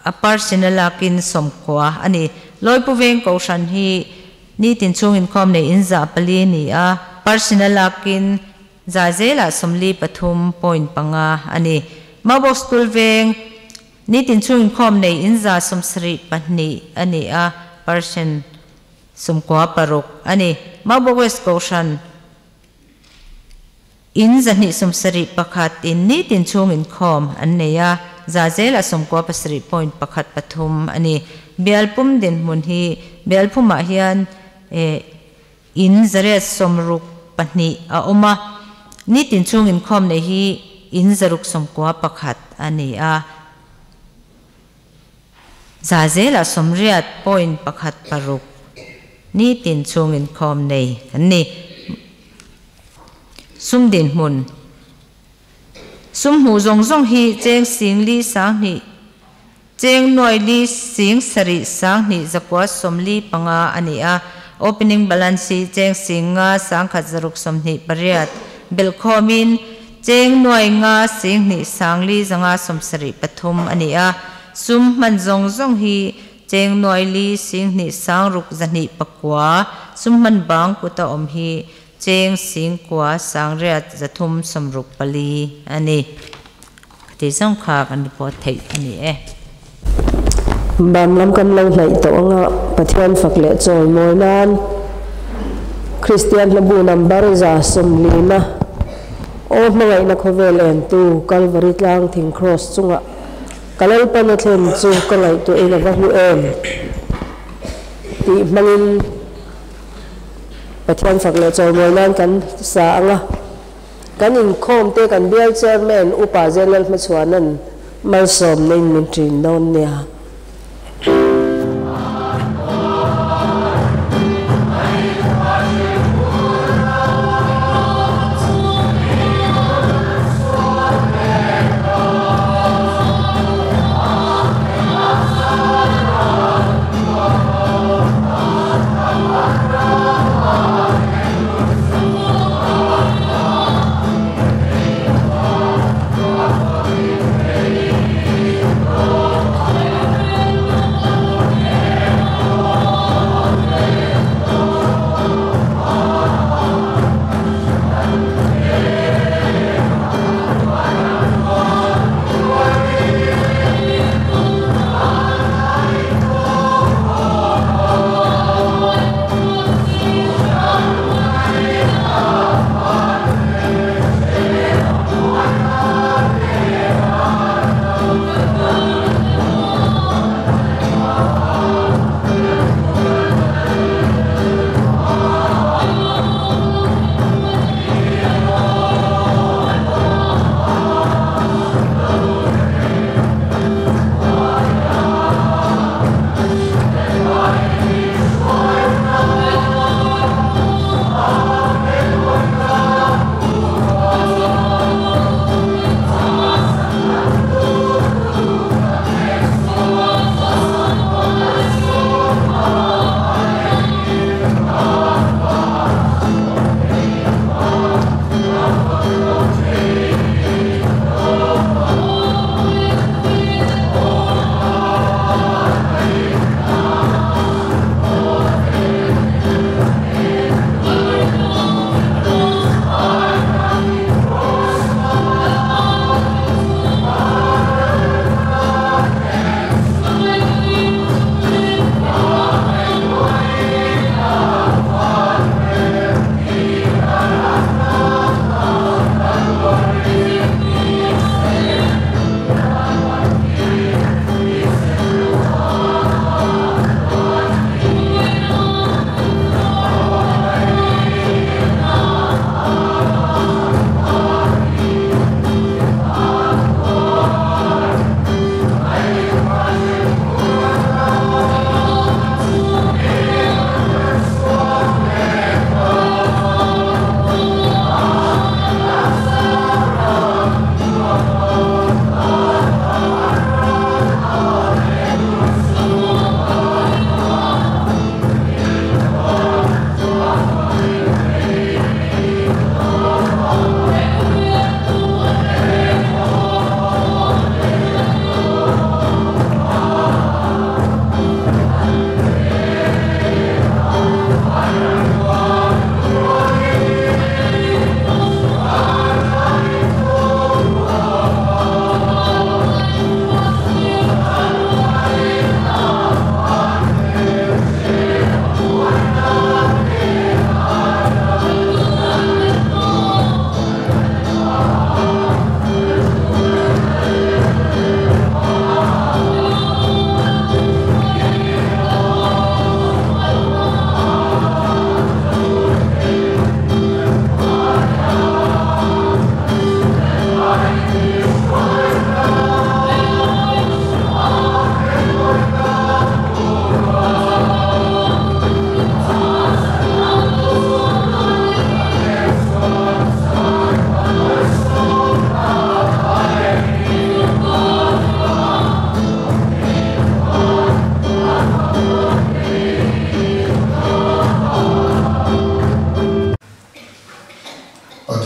A personal lakin 90 a ni. Lawipu Veng Kohhran hi nitin chhung inkhawm nei in 400 ni a, personal lakin za zelah 43.5 a ni. Maubawk School Veng nitin chhung inkhawm nei in 72 a ni a, person 96 a ni. Maubawk West Kohhran In 271 in nitin chhung inkhawm an nei a, za zela 97.13 a ni. Bialpum dinhmun hi Bialphumah hian in 862 a awm a, nitin chhung inkhawm nei hi in 691 a ni a, za zela 80.16 nitin chhung inkhawm nei an ni. Sum dinhmun Sum hmuh zawng zawng hi cheng sing li sang hnih cheng nuai li sing sarih sang hnih zakua 45 a ni a. Opening balance hi cheng sing nga sang khat zaruk 28 belhkhawmin cheng nuai nga sing hnih sang li zanga 73 a ni a. Sum hman zawng zawng hi cheng nuai li sing hnih sang ruk 209 sum hman bang kuta awm hi cheng sing kua sang riat 364 a ni. Khati zawng kha kan report theih a ni e. Ban lam kan lo hnaih tawh anga Pathian fak leh chawi mawi nan Kristian hlabu number 150 aw hmangaihna khawvel entu Kalvari tlang thing cross chungah ka Lalpan a thlen chu ka ngaihtuahin a va hlu em tih hmangin Pathian fak leh chawi mawi nan kan sa anga kan inkhawm te kan bial chairman Upa Zenlal Hmachhuanan malsawm na in min ṭin dawn nia.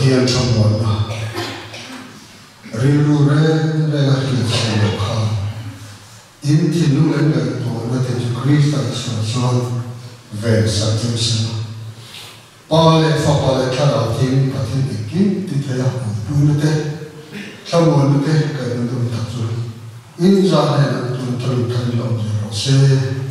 Pathian thlamuanna rilru reng renga hriat chhuah loh kha in thinlung leh ngaihtuahna te chu Krista Isua chuan ven sak cheu sela. Pa leh Fapa leh Thlarau Thianghlim Pathian engkim ti thei a awmpuina te, thlamuanna te kaihna dawm tak chu in zah hnenah tun tharin tharin la awm zel rawh se.